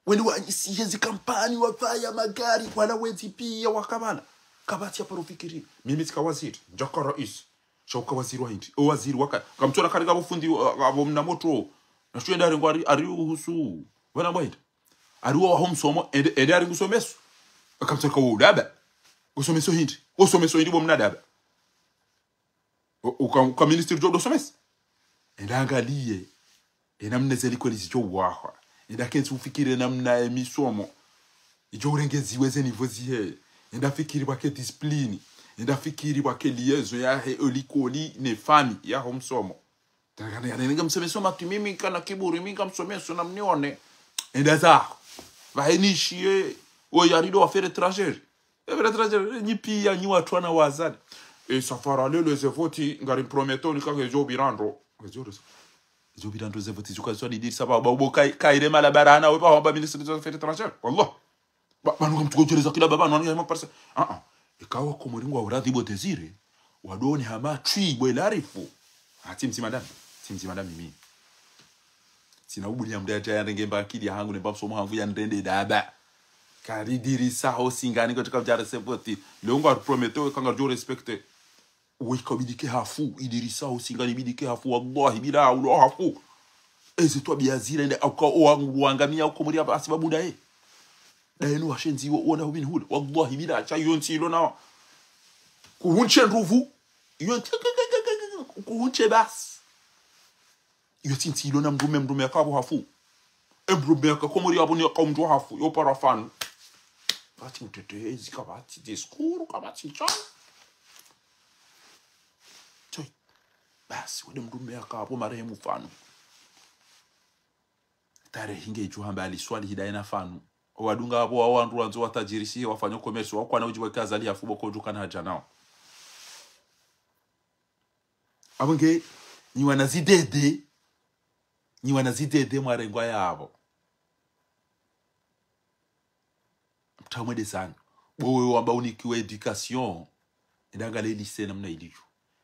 Wende wa, si yezi kampani, wafaya magari, wala wedzi piya, wakapvala. Kapvatsi ya paro fikiri. Mimi tsika waziri, ndjaka raisi. Sha uka waziri wa hindri. O waziri waka, kamtsola kari kapvo fundi, uh, kapvo mna motro. Na shwe ndari ngwari, ari uhusu. Wana mbwa hindri. Ari wo waho msomo, ende, ende ari ngusomeso. Kamtsola ka wo udaba. Ngusomeso hindri. Ngusomeso hindri bo mna daba. U-, uka, uka ministri djo do somesa. Enda angaliye. E namna ze likoli zidjo wahwa. Enda kentsi ufikire namna e misomo idjo urengeziwe ze nivo zihe. Enda fikiri pvwake discipline. Enda fikiri pvwake liaison yahe o likoli ne fami yaho msomo. Tangana, yana, ngamsomeso matwi mimi kana kiburi, mi ngamsomeso na mnione. Enda zaho. Pvahe nishiye, o yarido affaires étrangères. Affaires étrangères, nyi piya, nyi watru wana wazali. E safari leo, ze voti, ngari prometto, nika ngedjo pvirandro. Ngedjo pvirandro ze voti, zuka zwa didiri saba, ba, bo, kai, kaire mala barana, we, ba, ba, ministre des affaires étrangères. Wallah. Ba, pvanu ngamtsuko djeleza kila baba, nwa nwa parisa. Ah, ah. Eka wa Komori ngwa uradhi bo Désiré. Wadone hama tswi bo Elarifu. Ah, tsi mdzima ndami. Tsi mdzima ndami mimi. Tsina ubuli ya mndru yadja yarenge mba akili yahangu ne mba msomo hangu ya nirende daba. Kari dirisa ho singani ko tsika udja resepoti. Leo ngwa prometto, kanga djo respecte. Uwe kabidi ke hafu, idirisa ho singani bidi ke hafu, wallahi, bila ulo hafu. Eze twabiya zira inde, auka o wangu, wangamiya uko muri hasibabu ndaye. Ndaye no washenzi wo, wona hubini hule. Wallahi, bila, sha yontsi ilo nawa. Kuhunche ndruvu. Yontsi, kuhunche basi. Yontsi ntsi ilo na mndrume, mndrume yaka apvo hafu. E mndrume yaka Komori apvo ni yaka mndru hafu. Yo para fanu. Kapvatsi utetezi, kapvatsi discours, kapvatsi ntsha. Basi, wende mndru mme yaka hapvo marehemu Fanu. Tarehi ngedjo hamba Ali Swalihi ndaye na Fanu. Owadunga hapvo wao wandru wandzo watajirisi, wafanye commerce, wakwana udjibu eka Azali hafu pvoko djukana hadja nao. Hapvo nge, nyi wana zidede. Nyi wana zidede mwarengwa yapvo. Mtamwende zanyu. Bo wewe wamba unikiwe éducation. Enda angalie lycée namna ilivyo.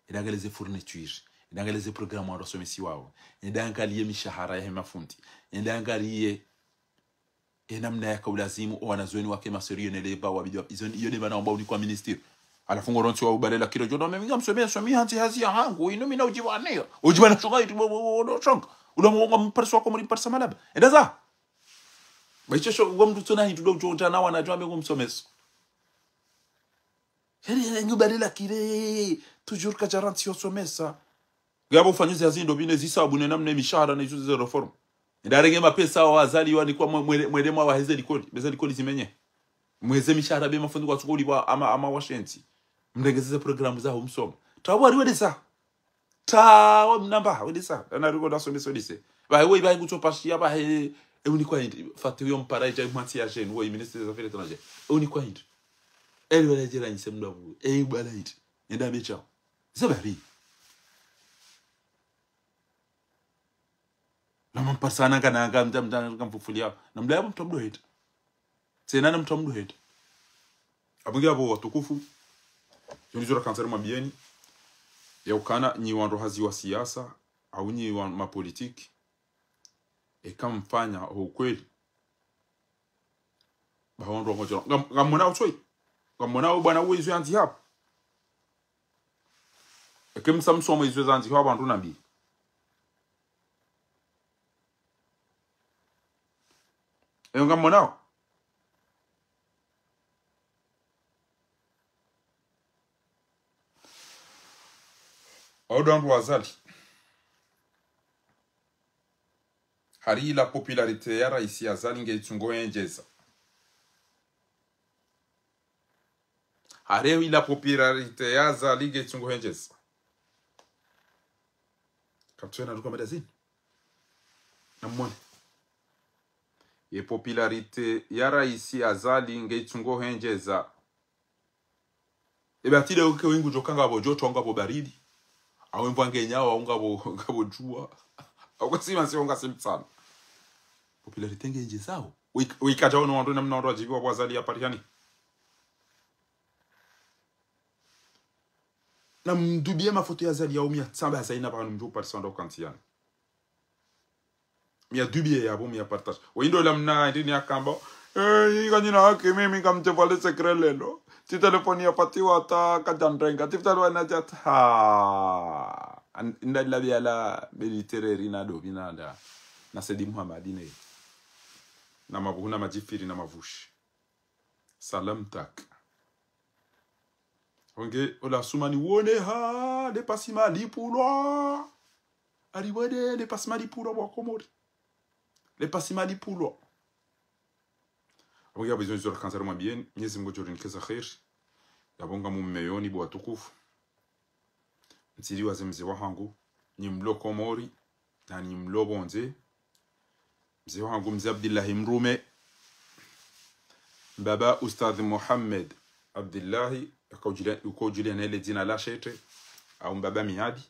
Enda angalie ze fourniture. Enda angalie ze programme wandru wasomesiwao. Enda angalie mishahara yahe mafundi. Enda angalie e namna yaka ulazimu, o wanazuoni wake masérieux ne leba wabidi wa, izo, iyo nde mana wamba unikwa ministre. Halafu ngorontsi wa ubalela kilo djo, no, mimi ngamsomesa, mi handzi hazi yahangu, inu mi na udjibu aniyo. Udjibu na shonga, iti, bo, bo, bo, no, shonga. Ula mwonga mparisa wako muri mparisa malaba. Enda za. Ba ishe sho, wa mndru tsona hindru ndo udjo, udja na wana djo, ame ngomsomesa. Heri, heri, ngi ubalela kile, toujours kadjarantsi yo somesa. Ngapvo ufanyuzi hazi ndo bine zisabu ne namna mishahara na izo ze réforme. Ndarenge mapesa wa Azali wanikwa mwe-, mwele, mwele mwa waheze likoli. Beza likoli zimenye. Mweze mishahara be mafundi kwatsukoli wa ama, ama washenzi. Mrengeze ze programme zaho msomo. Tawa riweleza. Tawa mnamba, weleza. Ana riko na somesa weleze. Bahe, we, bahe kutsopashia, bahe, e unikwa hindri. Fati uyo mpara idja mwantsi ya jeni, we, ministre des Affaires étrangères. E unikwa hindri. Eli wala djela nise mdavu. E bala hindri. Enda mechao. Zabari. Na mamparisa nanga nanga, mta, mta, mta, mfufulia. Na mlaya mtu mdo heta. Tsena na mtu mdo heta. Hapvo nge hapvo watukufu. Yo ndizo rakandza rimwambieni. Ya ukana nyi wandru hazi wa siasa, au nyi wa mapolitiki. Eka mfanya ho ukweli. Ba wandru wangodjo. Ngam-, ngamwona utsoi. Ngamwona u bwana uwe izo yandzi hapvo. Eke msa msomo izo zandzi hapvo wandru nambi. Eyo ngamwonao. Odo wandru wa Azali. Hari ila popularité ya raisi Azali nge itsungo hendjeza. Hari ila popularité ya Azali nge itsungo hendjeza. Kaptwena ruka magazine. Na mwone. Ye popularité ya raisi Azali nge itsungo hendjeza. Ebe atide uke wingu djoka ngapvo djoto, ngapvo baridi. Awe mvua ngenyao, ngapvo, ngapvo djua. Au kasima si onga simtsana. Popularité nge hendjezao. Wik-, wikadja ono wandru namna wandru wadjibiwa bo Azali ya Paris yani. Na mdubie mafoto ya Azali ya umi ya tsamba Azali na pvanu mdjo Paris wandru kantiana. Mi ya dubie yapvo, mi ya partage. Wo indo la mna, ndini akamba. Eh, yi kanyina haki, mimi kamtevale secret lelo. Ti téléphone ya pati wata kadjandrenga. Ti fitali wana djata. Ha. An-, inda ila biala be litereri na do bina nda. Na Saidi Muhammad ne. Na mabuhu na madjifiri na mavushi. Salam tak. Onge, ola sumani wone ha, le pasi malipulwa. Ari wone, le pasi malipulwa bo Wakomori. Le pasi malipulwa. Onge, apvo izo ndizo rakandza rimwambieni, Mwenyezi Mungu ngudjo rinikeza kheri. Yapvo ngamumeyoni bo watukufu. Ntsiliwaze mze wahangu, nyi mlo Komori, na nyi mlo pvondze. Mze wahangu mze Abdillahi Mrume. Mbaba Ustadh Mohamed Abdillahi, yaka udjile-, uko udjile nele dzina la shete, au mbaba Miadi.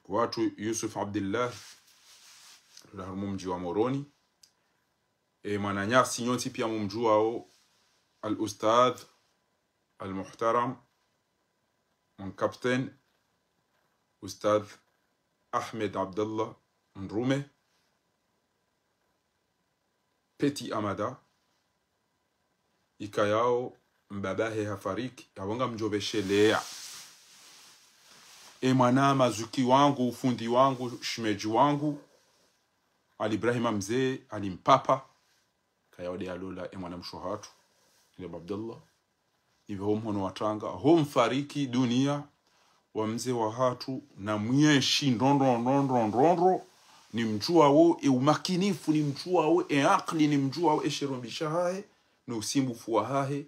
Watru Yusuf Abdillahi, la harumwa mdji wa Moroni. E mwananyasi nyontsi pia mumdjuwao, al Ustadh, al Muhtaram, mon capitaine, Ustadh Ahmed Abdallah Mrume, Petit Amada, ikayao mbaba he hafariki, yapvo ngamdjo pvesheleya. E mwana mazuki wangu, fundi wangu, shemedji wangu, Ali Ibrahima mze, Ali Mpapa, kayao nde yalola e mwana mshe hatru, ile Abdallah. Ipve ho mhono wa tanga, ho mfariki dunia wa mze wahatru, na mwenshi ndrondro, ndrondro, ndrondro, nimdjuwao e umakinifu, nimdjuwao e akili, nimdjuwao e sherombi shahahe, no usimbufu wahahe,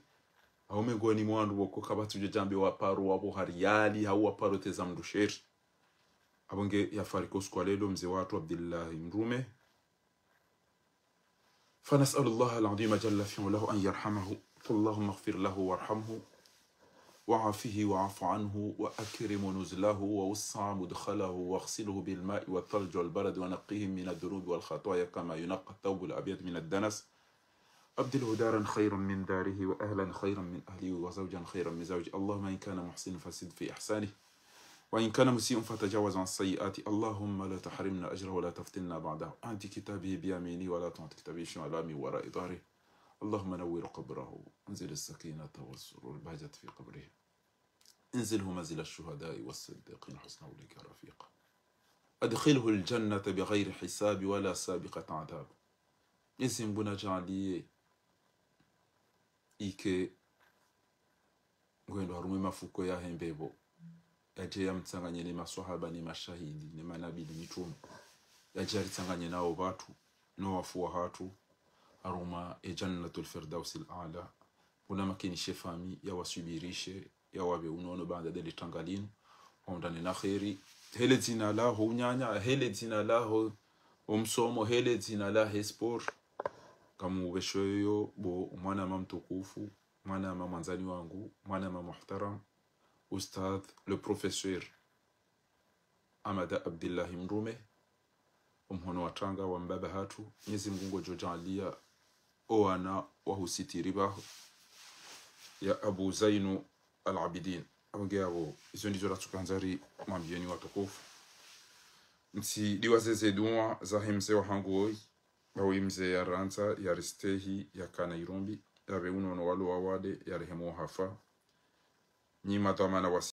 Hau mengoni mwa wandru woko kapvatsi udjo djambe waparo wapvo ha riali, hau waparo teza mndru sheri. Apvo nge yafariki usiku wa lelo mze watru Abdillahi Mrume. فنسأل الله العظيم جل في علاه أن يرحمه، فاللهم اغفر له وارحمه وعافه واعف عنه وأكرم نزله ووسع مدخله واغسله بالماء والثلج والبرد ونقه من الذنوب والخطايا كما ينقى الثوب الأبيض من الدنس. أبدله دارا خيرا من داره وأهلا خيرا من أهله وزوجا خيرا من زوجه. اللهم إن كان محسنا فزد في إحسانه وإن كان مسيئا فتجاوز عن سيئاته. اللهم لا تحرمنا أجره ولا تفتنا بعده. آتِ كتابه بيمينه ولا تعطِ كتابه شماله من وراء ظهره. اللهم نور قبره، أنزل السكينة والسرور والبهجة في قبره. أنزله منزل الشهداء والصديقين وحسن أولئك رفيقا. أدخله الجنة بغير حساب ولا سابقة عذاب. Mnyezi Mngu nadjaanliye ike ngwendo harumwa ye mafuko yahe mbepvo, yadje yamtsanganye ne maswahaba ne mashahidi ne manabi ne mitrume, yadje yaritsanganye nawo pvatru no wafu wahatru harumwa ye Jannatul Firdausil Aala. Mngu namakinishe famiyi, yawaswibirishe, yawapve unono baanda de le tanga linu, wahundrane na kheri. He le dzina laho unyanya, he le dzina laho omsomo, he le dzina lahe sport. Ngamupvesheyo bo mwananya mtukufu, mwananya mwandzani wangu, mwananya muhtaram, Ustadh le professeur Ahmada Abdillahi Mrume, omhono wa tanga wa mbaba hatru, Mnyezi Mngu ngudjo djaanliya owana wahusitiri pvaho, ya Abu Zainu Al Abidin. Apvo nge yapvo, izo ndizo ratsuka handza rimwambiyeni watukufu. Ntsi diwaze ze duwa zahe mze wahangu woyi, bawe mze yarandza, yaristehi, yakana irumbi, yapve unono walo wawade, yarehemu wahafa. Nyi madhwamana wa